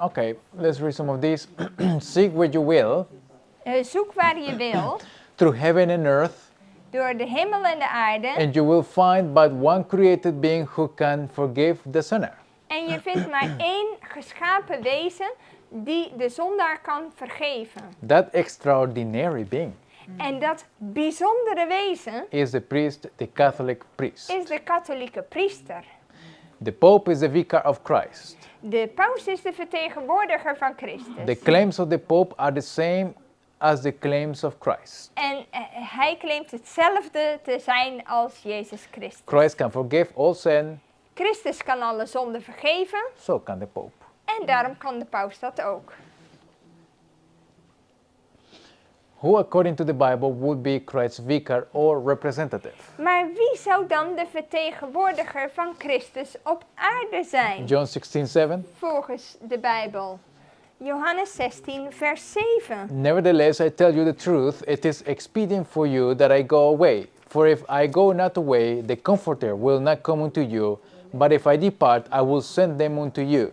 Okay, let's read some of these. Seek where you will Zoek waar je wil, through heaven and earth, door de hemel en de aarde. and you will find but one created being who can forgive the sinner. En je vindt maar één geschapen wezen die de zondaar kan vergeven. That extraordinary being En dat bijzondere wezen is the priest, the Catholic priest. is de katholieke priester. The Pope is the vicar of Christ. De paus is de vertegenwoordiger van Christus. The claims of the Pope are the same as the claims of Christ. En hij claimt hetzelfde te zijn als Jezus Christus. Christ can forgive all sin, Christus kan alle zonden vergeven so can the Pope. en daarom kan de paus dat ook. Who, according to the Bible, would be Christ's vicar or representative? Maar wie zou dan de vertegenwoordiger van Christus op aarde zijn? John 16:7. Volgens de Bijbel. Johannes 16, vers 7. Nevertheless, I tell you the truth, it is expedient for you that I go away. For if I go not away, the Comforter will not come unto you, but if I depart, I will send them unto you.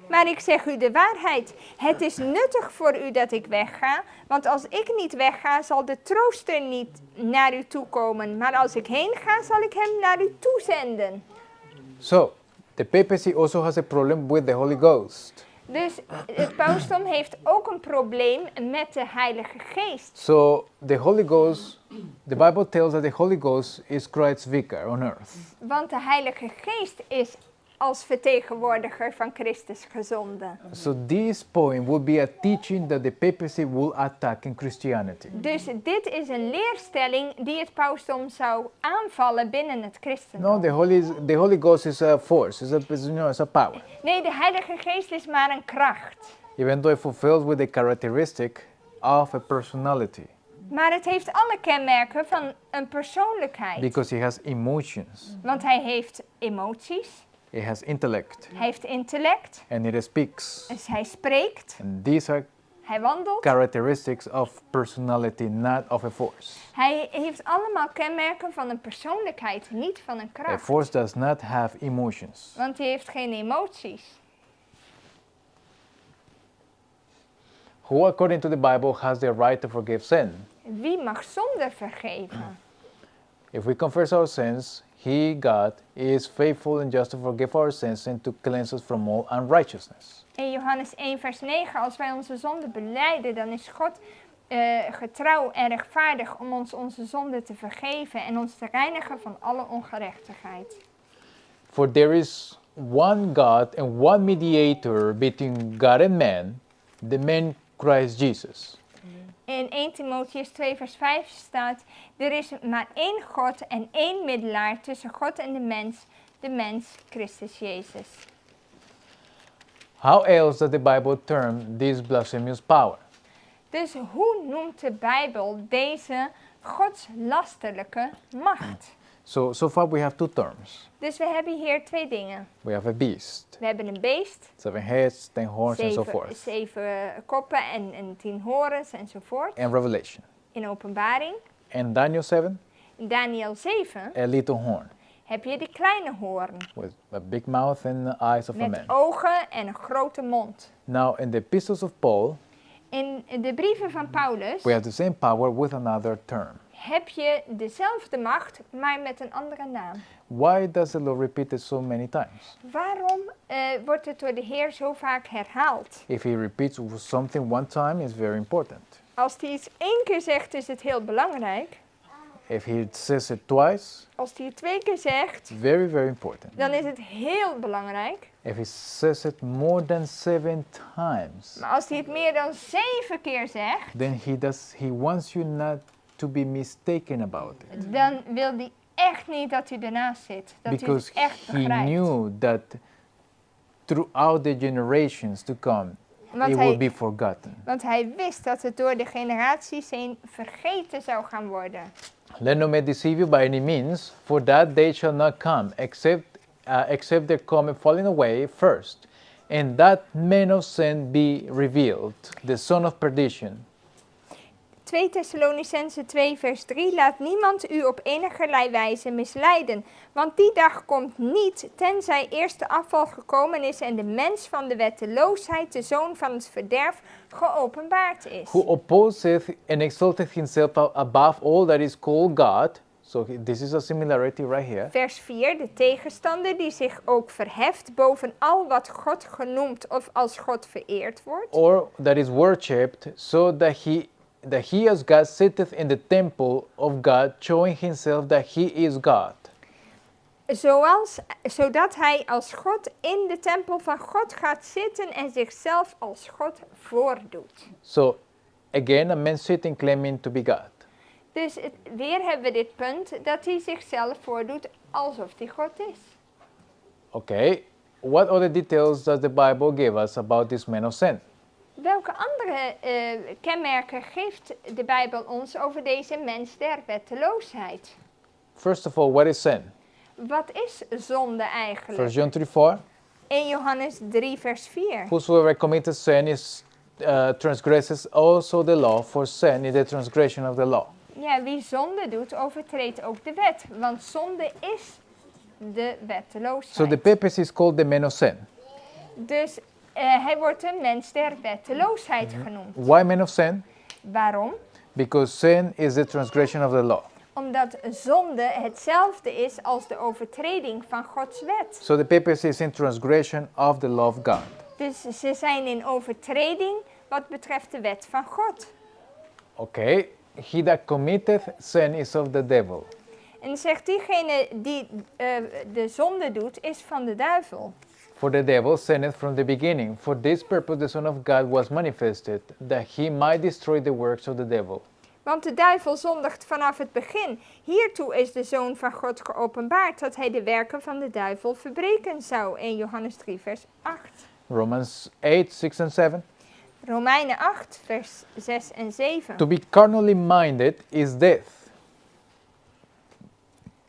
Maar ik zeg u de waarheid. Het is nuttig voor u dat ik wegga. Want als ik niet wegga, zal de trooster niet naar u toe komen. Maar als ik heen ga, zal ik hem naar u toezenden. So, the papacy also has a problem with the Holy Ghost. Dus het pausdom heeft ook een probleem met de Heilige Geest. So, the Holy Ghost, the Bible tells that the Holy Ghost is Christ's vicar on earth. Want de Heilige Geest is als vertegenwoordiger van Christus gezonden. So, this point would be a teaching that the papacy will attack in Christianity. Dus dit is een leerstelling die het pausdom zou aanvallen binnen het christendom. No, the Holy Ghost is a force, it's a power. Nee, de Heilige Geest is maar een kracht. Even though it fulfills with the characteristic of a personality, Maar het heeft alle kenmerken van een persoonlijkheid. because it has emotions, Want hij heeft emoties, it has intellect, hij heeft intellect, and it speaks. dus hij spreekt, And these are hij wandelt. characteristics of personality, not of a force. Hij heeft allemaal kenmerken van een persoonlijkheid, niet van een A kracht. force does not have emotions. Want hij heeft geen emoties. Who, according to the Bible, has the right to forgive sin? Wie mag zonde vergeven? If we confess our sins, He, God, is faithful and just to forgive our sins and to cleanse us from all unrighteousness. In Johannes 1, vers 9, als wij onze zonde belijden, dan is God getrouw en rechtvaardig om ons onze zonde te vergeven en ons te reinigen van alle ongerechtigheid. For there is one God and one mediator between God and man, the man Christ Jesus. In 1 Timotheus 2, vers 5 staat: Er is maar één God en één middelaar tussen God en de mens Christus Jezus. How else does the Bible term this blasphemous power? Dus hoe noemt de Bijbel deze godslasterlijke macht? So far we have two terms. Dus we hebben hier twee dingen. We have a beast, We hebben een beest, 7 heads, 10 horns, and so forth, zeven koppen en 10 horens enzovoort. and Revelation. In Openbaring. And Daniel 7, In Daniel 7 a little horn heb je die kleine hoorn with a big mouth and the eyes of a met man. ogen en een grote mond. Now, in the epistles of Paul, In de brieven van Paulus we have the same power with another term. heb je dezelfde macht, maar met een andere naam. Why does the Lord repeat it so many times? Waarom wordt het door de Heer zo vaak herhaald? If he repeats something one time, it's very important. Als hij iets één keer zegt, is het heel belangrijk. If he says it twice, Als hij het twee keer zegt, very, very important. dan is het heel belangrijk. If he says it more than seven times, Maar als hij het meer dan zeven keer zegt, then he wants you not to be mistaken about it. dan wil hij echt niet dat u ernaast zit. Dat u Because het echt he begrijpt. knew that throughout the generations to come, Want it hij, will be forgotten. want hij wist dat het door de generaties heen vergeten zou gaan worden. Let no man deceive you by any means, for that day shall not come, except there come a falling away first, and that man of sin be revealed, the son of perdition. 2 Thessalonicenzen 2 vers 3: Laat niemand u op enigerlei wijze misleiden, want die dag komt niet, tenzij eerst de afval gekomen is en de mens van de wetteloosheid, de zoon van het verderf, geopenbaard is. Who opposeth and exalteth himself above all that is called God. So this is a similarity right here. Vers 4: De tegenstander die zich ook verheft boven al wat God genoemd of als God vereerd wordt. Or that is worshipped, so that he as God sitteth in the temple of God, showing himself that he is God. Zodat hij als God in de tempel van God gaat zitten en zichzelf als God voordoet. So again, a man sitting claiming to be God. Dus weer hebben we dit punt dat hij zichzelf voordoet alsof hij God is. Okay, what other details does the Bible give us about this man of sin? Welke andere kenmerken geeft de Bijbel ons over deze mens der wetteloosheid? First of all, what is sin? Wat is zonde eigenlijk? 1 John 3:4. 1 Johannes 3 vers 4. Whosoever committeth sin is transgresses also the law, for sin is the transgression of the law. Ja, wie zonde doet, overtreedt ook de wet. Want zonde is de wetteloosheid. So the papacy is called the man of sin. Dus hij wordt de mens der wetteloosheid genoemd. Why man of sin? Waarom? Because sin is the transgression of the law. Omdat zonde hetzelfde is als de overtreding van Gods wet. So the papacy is in transgression of the law of God. Dus ze zijn in overtreding wat betreft de wet van God. Okay, he that committeth sin is of the devil. En zegt diegene die de zonde doet, is van de duivel. For the devil sinneth from the beginning. For this purpose the Son of God was manifested, that he might destroy the works of the devil. Want de duivel zondigt vanaf het begin. Hiertoe is de Zoon van God geopenbaard, dat hij de werken van de duivel verbreken zou. 1 Johannes 3, vers 8. Romans 8, 6 and 7. Romeinen 8, vers 6 en 7. To be carnally minded is death.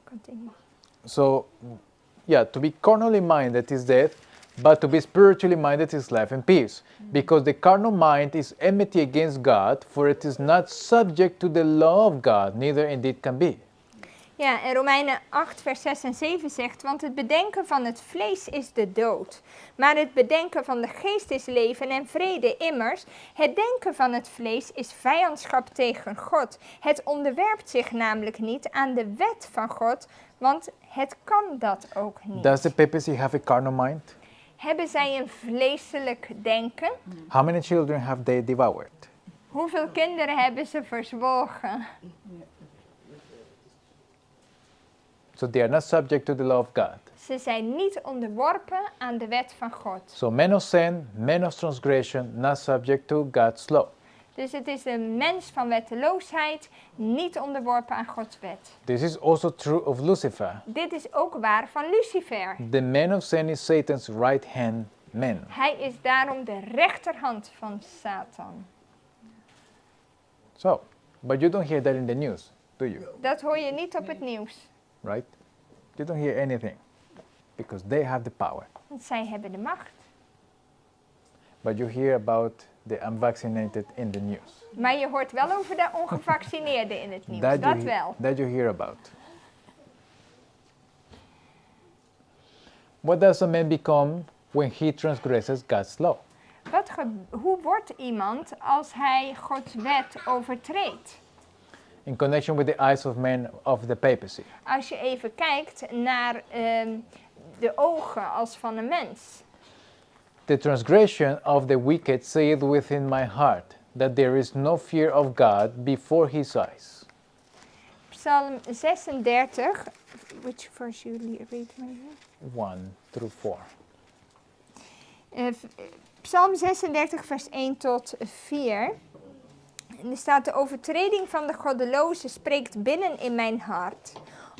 Continue. So, yeah, to be carnally minded is death, but to be spiritually minded is life and peace. Because the carnal mind is enmity against God, for it is not subject to the law of God, neither indeed can be. Ja, en Romeinen 8, vers 6 en 7 zegt: Want het bedenken van het vlees is de dood, maar het bedenken van de geest is leven en vrede. Immers, het denken van het vlees is vijandschap tegen God. Het onderwerpt zich namelijk niet aan de wet van God, want het kan dat ook niet. Does the papacy have a carnal mind? Hebben zij een vleeselijk denken? How many children have they devoured? Hoeveel kinderen hebben ze verzwolgen? So they are not subject to the law of God. Ze zijn niet onderworpen aan de wet van God. So men of sin, men of transgression, not subject to God's law. Dus het is een mens van wetteloosheid, niet onderworpen aan Gods wet. This is also true of Lucifer. Dit is ook waar van Lucifer. The man of sin is Satan's right hand man. Hij is daarom de rechterhand van Satan. So, but you don't hear that in the news, do you? Dat hoor je niet op het nieuws, Right? You don't hear anything because they have the power. want zij hebben de macht. But you hear about the unvaccinated in the news. Maar je hoort wel over de ongevaccineerden in het nieuws, That dat you, wel. That you hear about. What does a man become when he transgresses God's law? Hoe wordt iemand als hij Gods wet overtreedt? In connection with the eyes of men of the papacy. Als je even kijkt naar de ogen als van een mens. The transgression of the wicked saith within my heart, that there is no fear of God before his eyes. Psalm 36, which verse you read, meneer? 1 through 4. Psalm 36, vers 1 tot 4. En er staat: "De overtreding van de goddeloze spreekt binnen in mijn hart.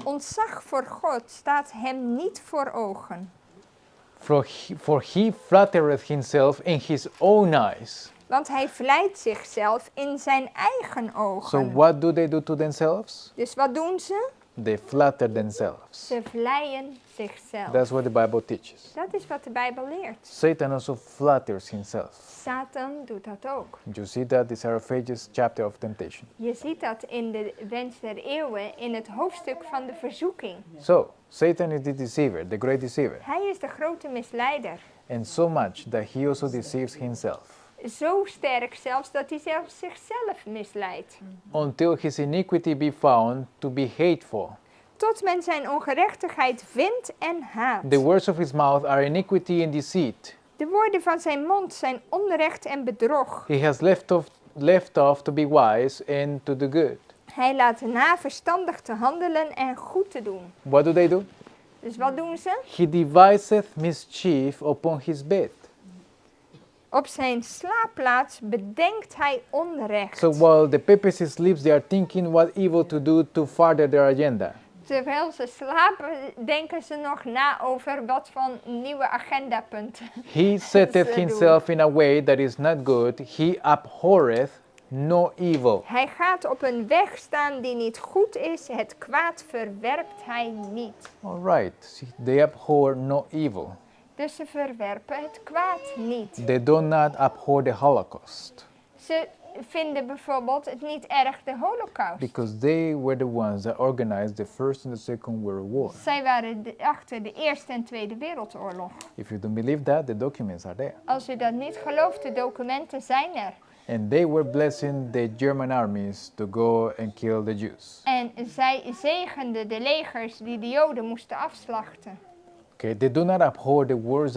Ontzag voor God staat hem niet voor ogen." For he flattereth himself in his own eyes. Want hij vleit zichzelf in zijn eigen ogen. So what do they do to themselves? Dus wat doen ze? They flatter themselves. Ze vleien zichzelf. That's what the Bible teaches. Dat is wat de Bijbel leert. Satan also flatters himself. Satan doet dat ook. You see that in Desire of Ages chapter of temptation. Je ziet dat in de Wens der Eeuwen, in het hoofdstuk van de verzoeking. So, Satan is the deceiver, the great deceiver. Hij is de grote misleider. And so much that he also deceives himself. Zo sterk zelfs dat hij zelfs zichzelf misleidt. Until his iniquity be found to be hateful. Tot men zijn ongerechtigheid vindt en haat. The words of his mouth are iniquity and deceit. De woorden van zijn mond zijn onrecht en bedrog. He has left off to be wise and to do good. Hij laat na verstandig te handelen en goed te doen. What do they do? Dus wat doen ze? He deviseth mischief upon his bed. Op zijn slaapplaats bedenkt hij onrecht. So while the papacy sleeps, they are thinking what evil to do to further their agenda. Terwijl ze slapen, denken ze nog na over wat van nieuwe agendapunten He setteth ze doen. himself in a way that is not good. He abhorreth no evil. Hij gaat op een weg staan die niet goed is. Het kwaad verwerpt hij niet. All right. See, they abhor no evil. Dus ze verwerpen het kwaad niet. They do not abhor the Holocaust Ze vinden bijvoorbeeld het niet erg, de Holocaust. because they were the ones that organized the First and the Second World War. Zij waren achter de Eerste en Tweede Wereldoorlog. If you don't believe that, the documents are there. Als u dat niet gelooft, de documenten zijn er. And they were blessing the German armies to go and kill the Jews. En zij zegenden de legers die de Joden moesten afslachten. Okay, they do not abhor the wars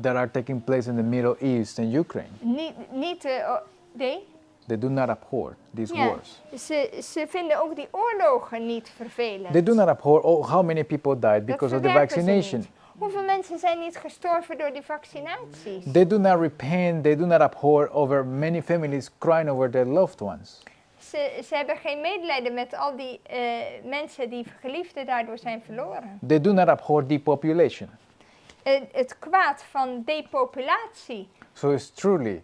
that are taking place in the Middle East and Ukraine. Niet, niet de. Oh, nee? They do not abhor these Ja. wars. Ze vinden ook die oorlogen niet vervelend. They do not abhor, oh, how many people died Dat because of the verwerpen ze vaccination. niet. Hoeveel mensen zijn niet gestorven door die vaccinaties? They do not repent, they do not abhor over many families crying over their loved ones. Ze hebben geen medelijden met al die mensen die geliefden daardoor zijn verloren. They do not abhor depopulation. Het kwaad van depopulatie So it's truly,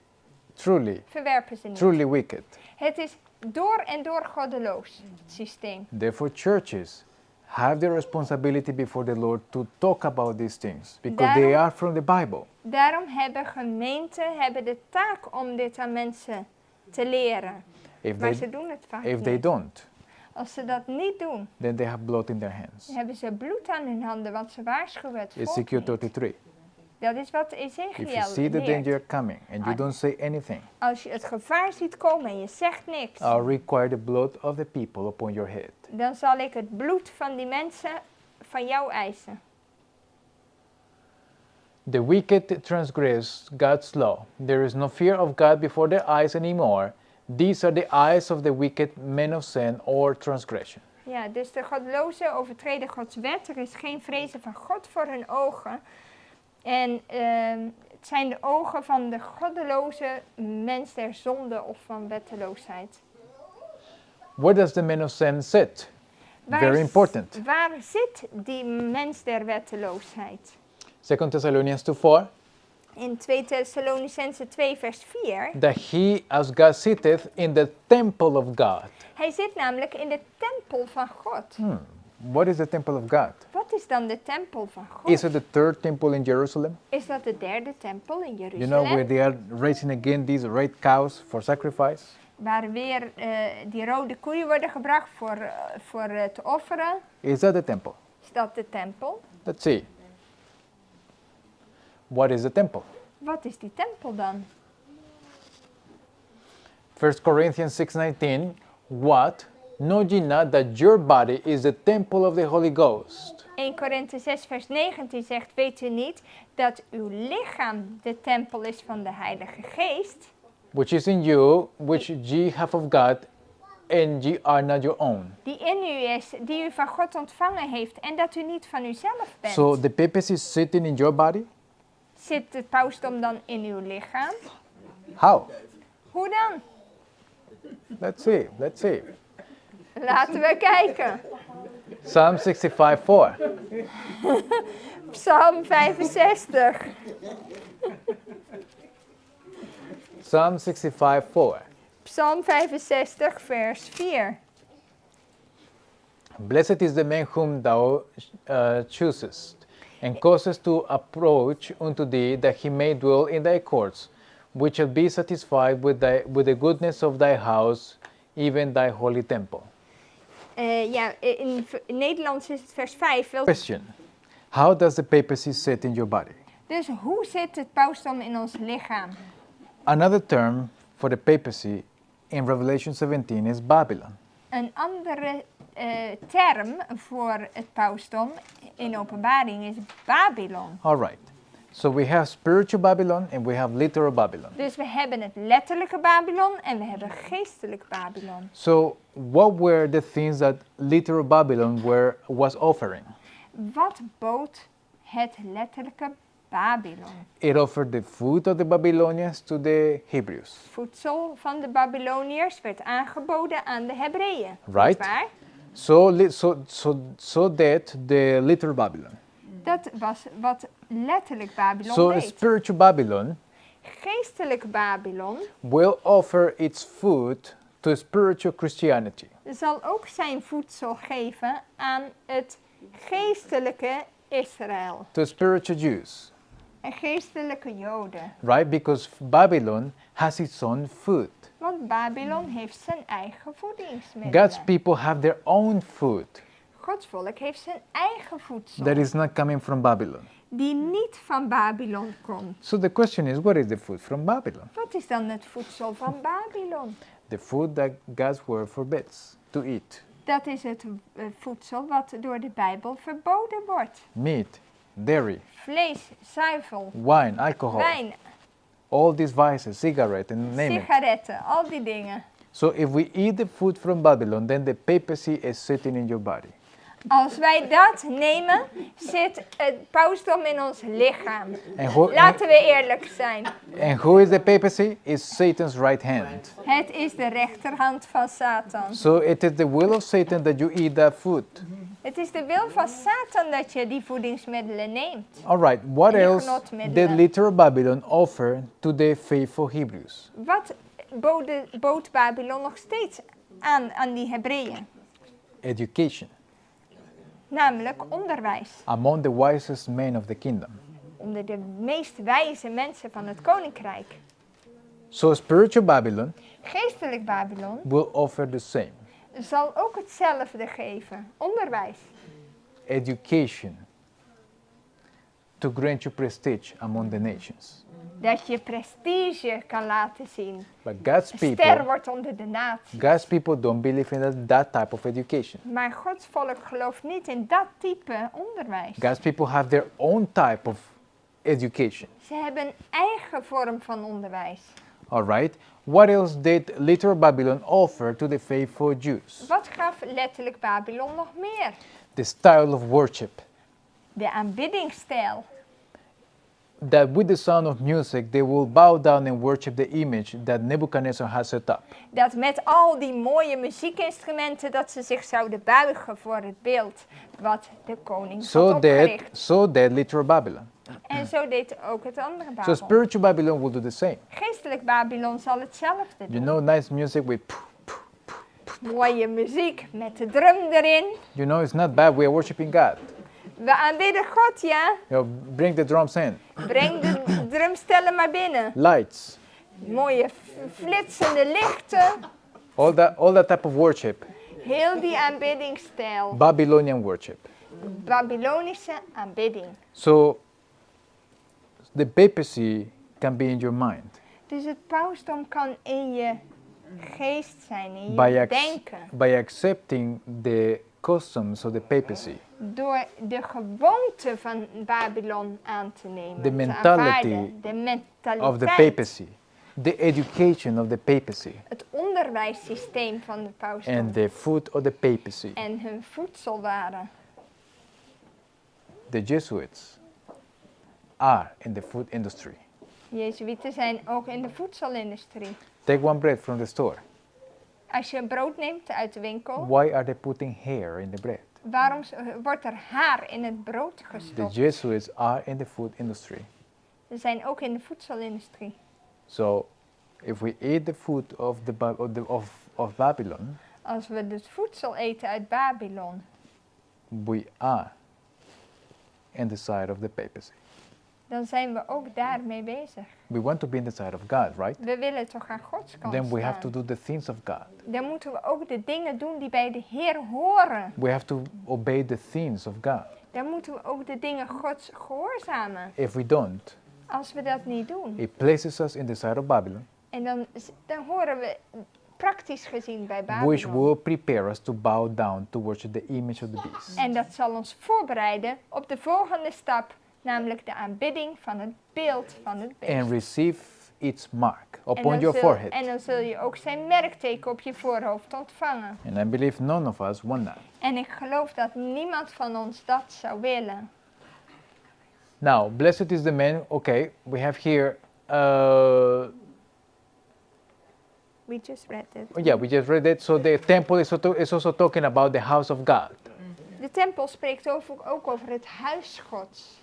truly, verwerpen ze niet. truly wicked. Het is door en door goddeloos, het systeem. Therefore, churches have the responsibility before the Lord to talk about these things because they are from the Bible. Daarom hebben gemeenten de taak om dit aan mensen te leren. If Maar ze they, doen het vaak if they niet. don't, Als ze dat niet doen, then they have blood in their hands. hebben ze bloed aan hun handen, want ze waarschuwen het volk Ezekiel niet. 33. Dat is wat If you Ezekiel see the leert. danger coming and you don't say anything, Als je het gevaar ziet komen en je zegt niks, I'll require the blood of the people upon your head. Dan zal ik het bloed van die mensen van jou eisen. The wicked transgress God's law. There is no fear of God before their eyes anymore. These are the eyes of the wicked men of sin or transgression. Ja, dus de goddelozen overtreden Gods wet. Er is geen vrezen van God voor hun ogen. En het zijn de ogen van de goddeloze mens der zonde of van wetteloosheid. Where does the man of sin sit? Very important. Waar zit die mens der wetteloosheid? 2 Thessalonians 2:4. In 2 Thessalonicenzen 2 vers 4. That he, as God, sitteth in the temple of God. Hij zit namelijk in de tempel van God. What is the temple of God? Wat is dan de tempel van God? Is it the third temple in Jerusalem? Is dat de derde tempel in You know, Jeruzalem? where they are raising again these red cows for sacrifice? Waar weer die rode koeien worden gebracht voor te offeren. Is that the temple? Is dat de tempel? Let's see. What is the temple? Wat is die tempel dan? 1 Corinthians 6:19. What? Know ye not that your body is the temple of the Holy Ghost? 1 Korinthe 6 vers 19 zegt, weet u niet dat uw lichaam de tempel is van de Heilige Geest? Which is in you, which ye have of God, and ye are not your own. Die in u is, die u van God ontvangen heeft en dat u niet van uzelf bent. So the papacy is sitting in your body? Zit het pausdom dan in uw lichaam? How? Hoe dan? Let's see. Let's see. Laten we kijken. Psalm 65 4. Psalm 65. Psalm 65 4. Psalm 65, vers 4. Blessed is the man whom thou choosest, and causest to approach unto thee, that he may dwell in thy courts, which shall be satisfied with the goodness of thy house, even thy holy temple. Ja, in Nederlands is het vers 5. Question: How does the papacy sit in your body? Dus hoe zit het pausdom in ons lichaam? Another term for the papacy in Revelation 17 is Babylon. Een andere term voor het pausdom in Openbaring is Babylon. All right. So we have spiritual Babylon and we have literal Babylon. Dus we hebben het letterlijke Babylon en we hebben geestelijk Babylon. So what were the things that literal Babylon was offering? Wat bood het letterlijke Babylon? It offered the food of the Babylonians to the Hebrews. Voedsel van de Babyloniërs werd aangeboden aan de Hebreeën. Right. Waar? So that the literal Babylon. Dat was wat letterlijk Babylon So deed. spiritual Babylon Geestelijk Babylon will offer its food to spiritual Christianity. Zal ook zijn voedsel geven aan het geestelijke Israël. To spiritual Jews. En geestelijke Joden. Right? Because Babylon has its own food. Want Babylon heeft zijn eigen voedingsmiddelen. God's people have their own food. Gods volk heeft zijn eigen voedsel. That is not coming from Babylon. Die niet van Babylon komt. So the question is, what is the food from Babylon? Wat is dan het voedsel van Babylon? The food that God's word forbids to eat. Dat is het voedsel wat door de Bijbel verboden wordt. Meat, dairy, Vlees, zuivel, wine, alcohol. Wijn. All these vices, cigarette, and name it. Sigaretten, al die dingen. So if we eat the food from Babylon, then the papacy is sitting in your body. Als wij dat nemen, zit het pausdom in ons lichaam. And who, Laten we eerlijk zijn. and who is the papacy? It's Satan's right hand. Het is de rechterhand van Satan. So it is the will of Satan that you eat that food. Het is de wil van Satan dat je die voedingsmiddelen neemt. All right, what En die else genotmiddelen. did literal Babylon offer to the faithful Hebrews? Wat bood Babylon nog steeds aan die Hebreeën? Education. Namelijk onderwijs. Among the wisest men of the kingdom. Onder de meest wijze mensen van het koninkrijk. So spiritual Babylon Geestelijk Babylon will offer the same. Zal ook hetzelfde geven. Onderwijs. Education to grant you prestige among the nations. Dat je prestige kan laten zien. But God's Een ster people, wordt onder de natie. God's people don't believe in that type of education. Maar Gods volk gelooft niet in dat type onderwijs. God's people have their own type of education. Ze hebben een eigen vorm van onderwijs. All right. What else did literal Babylon offer to the faithful Jews? Wat gaf letterlijk Babylon nog meer? The style of worship. De aanbiddingsstijl. That with the sound of music they will bow down and worship the image that Nebuchadnezzar has set up. Dat met al die mooie muziekinstrumenten dat ze zich zouden buigen voor het beeld wat de koning had So that, opgericht. so that literal Babylon. En zo deed ook het andere So Babylon. spiritual Babylon will do the same. Geestelijk Babylon zal hetzelfde You doen. know, nice music with poof, poof, poof. Mooie muziek met de drum erin. It's not bad. We are worshiping God. We aanbidden God, ja. Bring the drums in. Breng de drumstellen maar binnen. Lights. Mooie flitsende lichten. All that type of worship. Heel die aanbiddingsstijl. Babylonian worship. Babylonische aanbidding. So the papacy can be in your mind. Dus het pausdom kan in je geest zijn, in je denken. By accepting the customs of the papacy. Door de gewoonte van Babylon aan te nemen. The te mentality aanvaarden. De mentaliteit of the papacy. The education of the papacy Het onderwijssysteem van de pausdom. and the food of the papacy. En hun voedselwaren. The Jesuits are in the food industry. Jezuïeten zijn ook in de voedselindustrie. Take one bread from the store. Als je brood neemt uit de winkel, Why are they putting hair in the bread? Waarom wordt er haar in het brood The gestopt? Jesuits are in the food industry. Ze zijn ook in de voedselindustrie. So if we eat the food of, the, Ba- of, the, of, of Babylon, Als we het voedsel eten uit Babylon, we are in the side of the papacy. Dan zijn we ook daarmee bezig. We want to be in the side of God, right? We willen toch aan Gods kant Then we have to staan. do the things of God. Dan moeten we ook de dingen doen die bij de Heer horen. We have to obey the things of God. Dan moeten we ook de dingen Gods gehoorzamen. If we don't, Als we dat niet doen. it places us in the side of Babylon, En dan horen we praktisch gezien bij which Babylon. will prepare us to bow down to worship the image of the beast. En dat zal ons voorbereiden op de volgende stap, namelijk de aanbidding van het beeld van het beest. And receive its mark En upon dan your forehead. En dan zul je ook zijn merkteken op je voorhoofd ontvangen. And I believe none of us want that. En ik geloof dat niemand van ons dat zou willen. Now, blessed is the man. Okay, we have here. We just read it. Yeah, we just read it. So the temple is also talking about the house of God. De tempel spreekt ook over het huis Gods.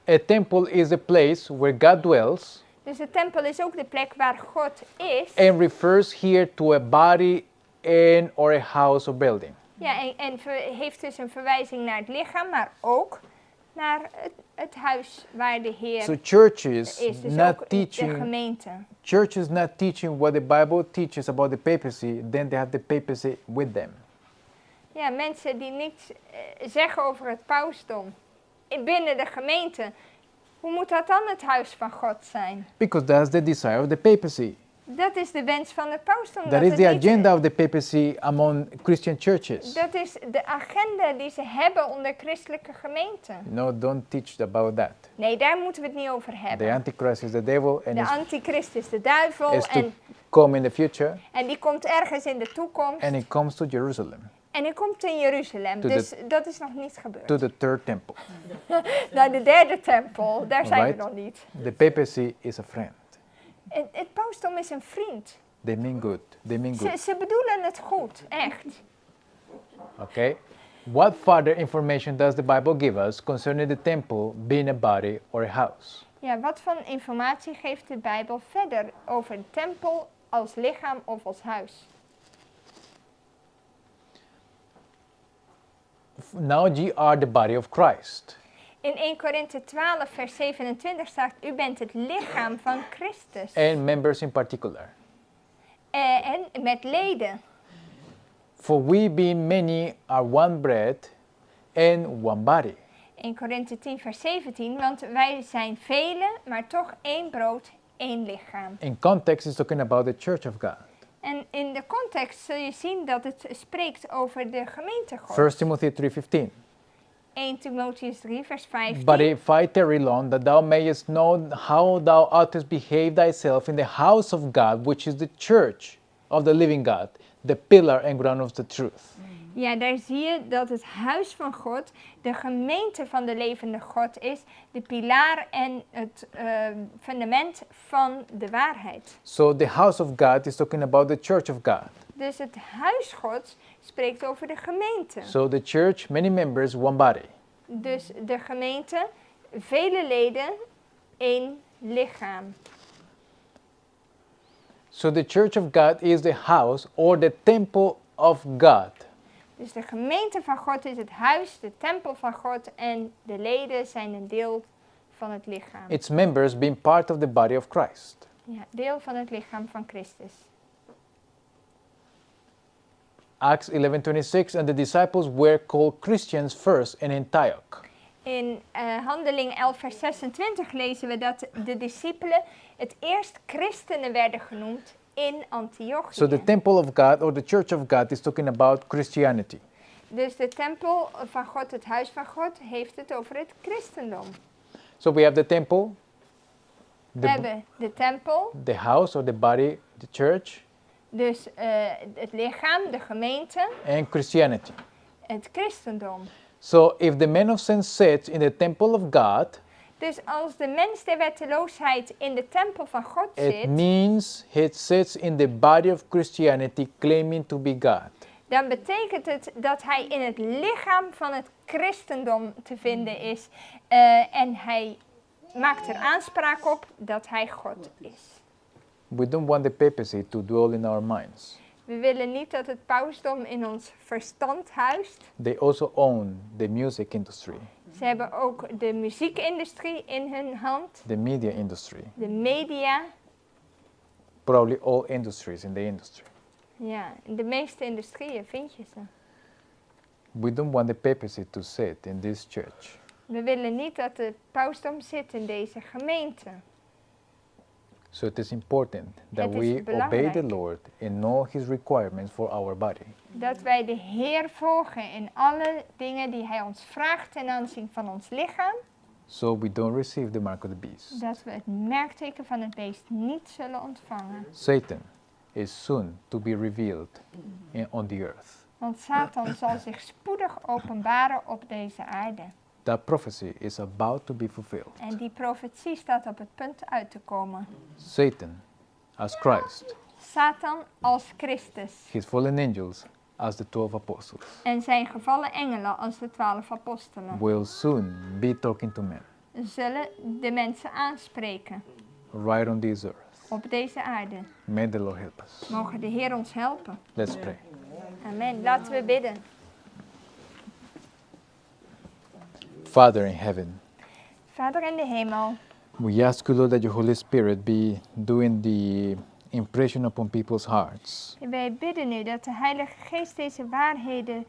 A temple is a place where God dwells Dus de tempel is ook de plek waar God is. And refers here to a body and or a house or building. Ja, en heeft dus een verwijzing naar het lichaam, maar ook naar het huis waar de Heer So churches is. Dus not ook de teaching gemeente. Churches not teaching what the Bible teaches about the papacy, then they have the papacy with them. Ja, mensen die niets zeggen over het pausdom binnen de gemeente. Hoe moet dat dan het huis van God zijn? Because that's the desire of the papacy. Dat is de wens van het pausdom. That Dat is het the niet- agenda of the papacy among Christian churches. Dat is de agenda die ze hebben onder christelijke gemeenten. No, don't teach about that. Nee, daar moeten we het niet over The hebben. Antichrist is the devil and De is, antichrist is de duivel is to en, come in the future, en die komt ergens in de toekomst. and it comes to Jerusalem, En hij komt in Jeruzalem, To the dus dat is nog niet gebeurd. to the third temple. Naar de derde tempel, daar zijn we Right. nog niet. The papacy is a friend. Het pausdom is een vriend. They mean good. They mean Ze, good. ze bedoelen het goed, echt. Okay? What further information does the Bible give us concerning the temple being a body or a house? Ja, wat voor informatie geeft de Bijbel verder over de tempel als lichaam of als huis? Now ye are the body of Christ. In 1 Korinthe 12, vers 27 staat: U bent het lichaam van Christus. And members in particular. En met leden. For we being many are one bread and one body. 1 Korinthe 10, vers 17, want wij zijn velen, maar toch één brood, één lichaam. In context, it's talking about the church of God. En in de context zul je zien dat het spreekt over de gemeente Gods. 1 Timothy 3:15. 1 Timotheüs 3, vers 15. But if I tarry long, that thou mayest know how thou oughtest behave thyself in the house of God, which is the church of the living God, the pillar and ground of the truth. Ja, daar zie je dat het huis van God de gemeente van de levende God is, de pilaar en het fundament van de waarheid. So the house of God is talking about the church of God. Dus het huis Gods spreekt over de gemeente. So the church, many members, one body. Dus de gemeente, vele leden, één lichaam. So the church of God is the house or the temple of God. Dus de gemeente van God is het huis, de tempel van God en de leden zijn een deel van het lichaam. Its members being part of the body of Christ. Ja, deel van het lichaam van Christus. Acts 11:26, and the disciples were called Christians first in Antioch. In Handeling 11 vers 26 lezen we dat de discipelen het eerst christenen werden genoemd in Antiochië. So the temple of God or the church of God is talking about Christianity. Dus de tempel van God, het huis van God, heeft het over het christendom. So we have the temple, We The, hebben de tempel, the house or the body, the church, dus eh, het lichaam, de gemeente, and Christianity. het christendom. So if the man of sin sits in the temple of God, Dus als de mens der wetteloosheid in de tempel van God it zit, means he sits in the body of Christianity claiming to be God. dan betekent het dat hij in het lichaam van het christendom te vinden is. Eh, en hij maakt er aanspraak op dat hij God is. We don't want the papacy to dwell in our minds. We willen niet dat het pausdom in ons verstand huist. They also own the music industry, Ze hebben ook de muziekindustrie in hun hand, the media industry, de media. probably all industries in the industry. Ja, in de meeste industrieën vind je ze. We don't want the papacy to sit in this church. We willen niet dat de pausdom zit in deze gemeente. So it is important that Het is we obey the belangrijk. Lord in all his requirements for our body. Dat wij de Heer volgen in alle dingen die Hij ons vraagt ten aanzien van ons lichaam. So we don't receive the mark of the beast. Dat we het merkteken van het beest niet zullen ontvangen. Satan is soon to be revealed on the earth. Want Satan zal zich spoedig openbaren op deze aarde. That prophecy is about to be fulfilled. En die profetie staat op het punt uit te komen. Satan as Christ, Satan als Christus his fallen angels as the 12 apostles, en zijn gevallen engelen als de 12 apostelen will soon be talking to men zullen de mensen aanspreken right on this earth. op deze aarde. May the Lord help us. Mogen de Heer ons helpen. Let's pray. Amen. Laten we bidden. Father in heaven, Vader in de hemel, we ask you, Lord, that your Holy Spirit be doing the impression upon people's hearts. wij bidden nu dat de Heilige Geest deze waarheden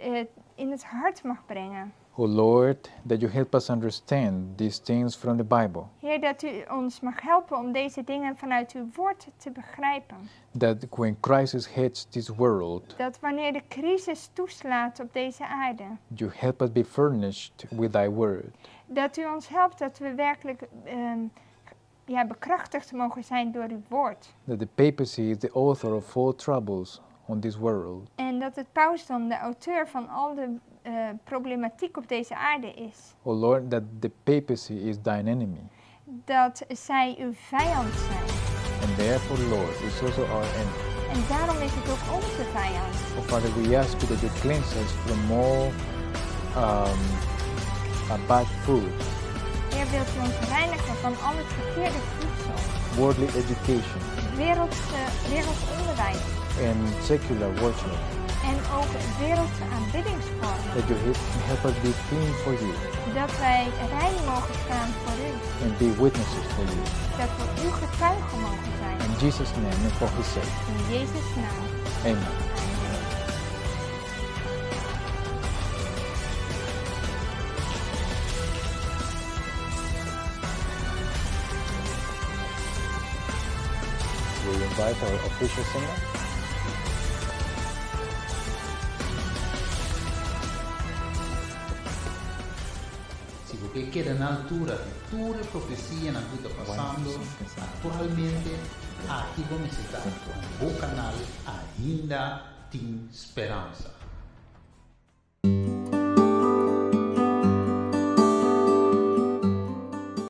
eh, in het hart mag brengen. O Lord, that you help us understand these things from the Bible, Heer, dat u ons mag helpen om deze dingen vanuit uw woord te begrijpen. that when crisis hits this world, Dat wanneer de crisis toeslaat op deze aarde, you help us be furnished with thy word, dat u ons helpt dat we werkelijk ja, bekrachtigd mogen zijn door uw woord. that the papacy is the author of all troubles on this world, En dat het pausdom de auteur van al de eh, problematiek op deze aarde is. O Lord, that the papacy is thine enemy, Dat zij uw vijand zijn. and therefore, Lord, is also our enemy. En daarom is het ook onze vijand. Oh Father, we ask you that you cleanse us from all bad food, Heer, wilt u ons reinigen van al het verkeerde voedsel, worldly education, wereldse, werelds onderwijs and secular worship, en ook wereldse aanbiddingsvormen. that you help us be clean for you Dat wij rein mogen staan voor u. and be witnesses for you. Dat we uw getuigen mogen zijn. In Jesus' name and for his sake. In Jezus' naam. Amen. Amen. We invite our official singer. Si bo keda na altura di tur e profesianan ku ta pasando aktualmente, aki bo mester ta. Bo kanal Ainda Tin Speransa.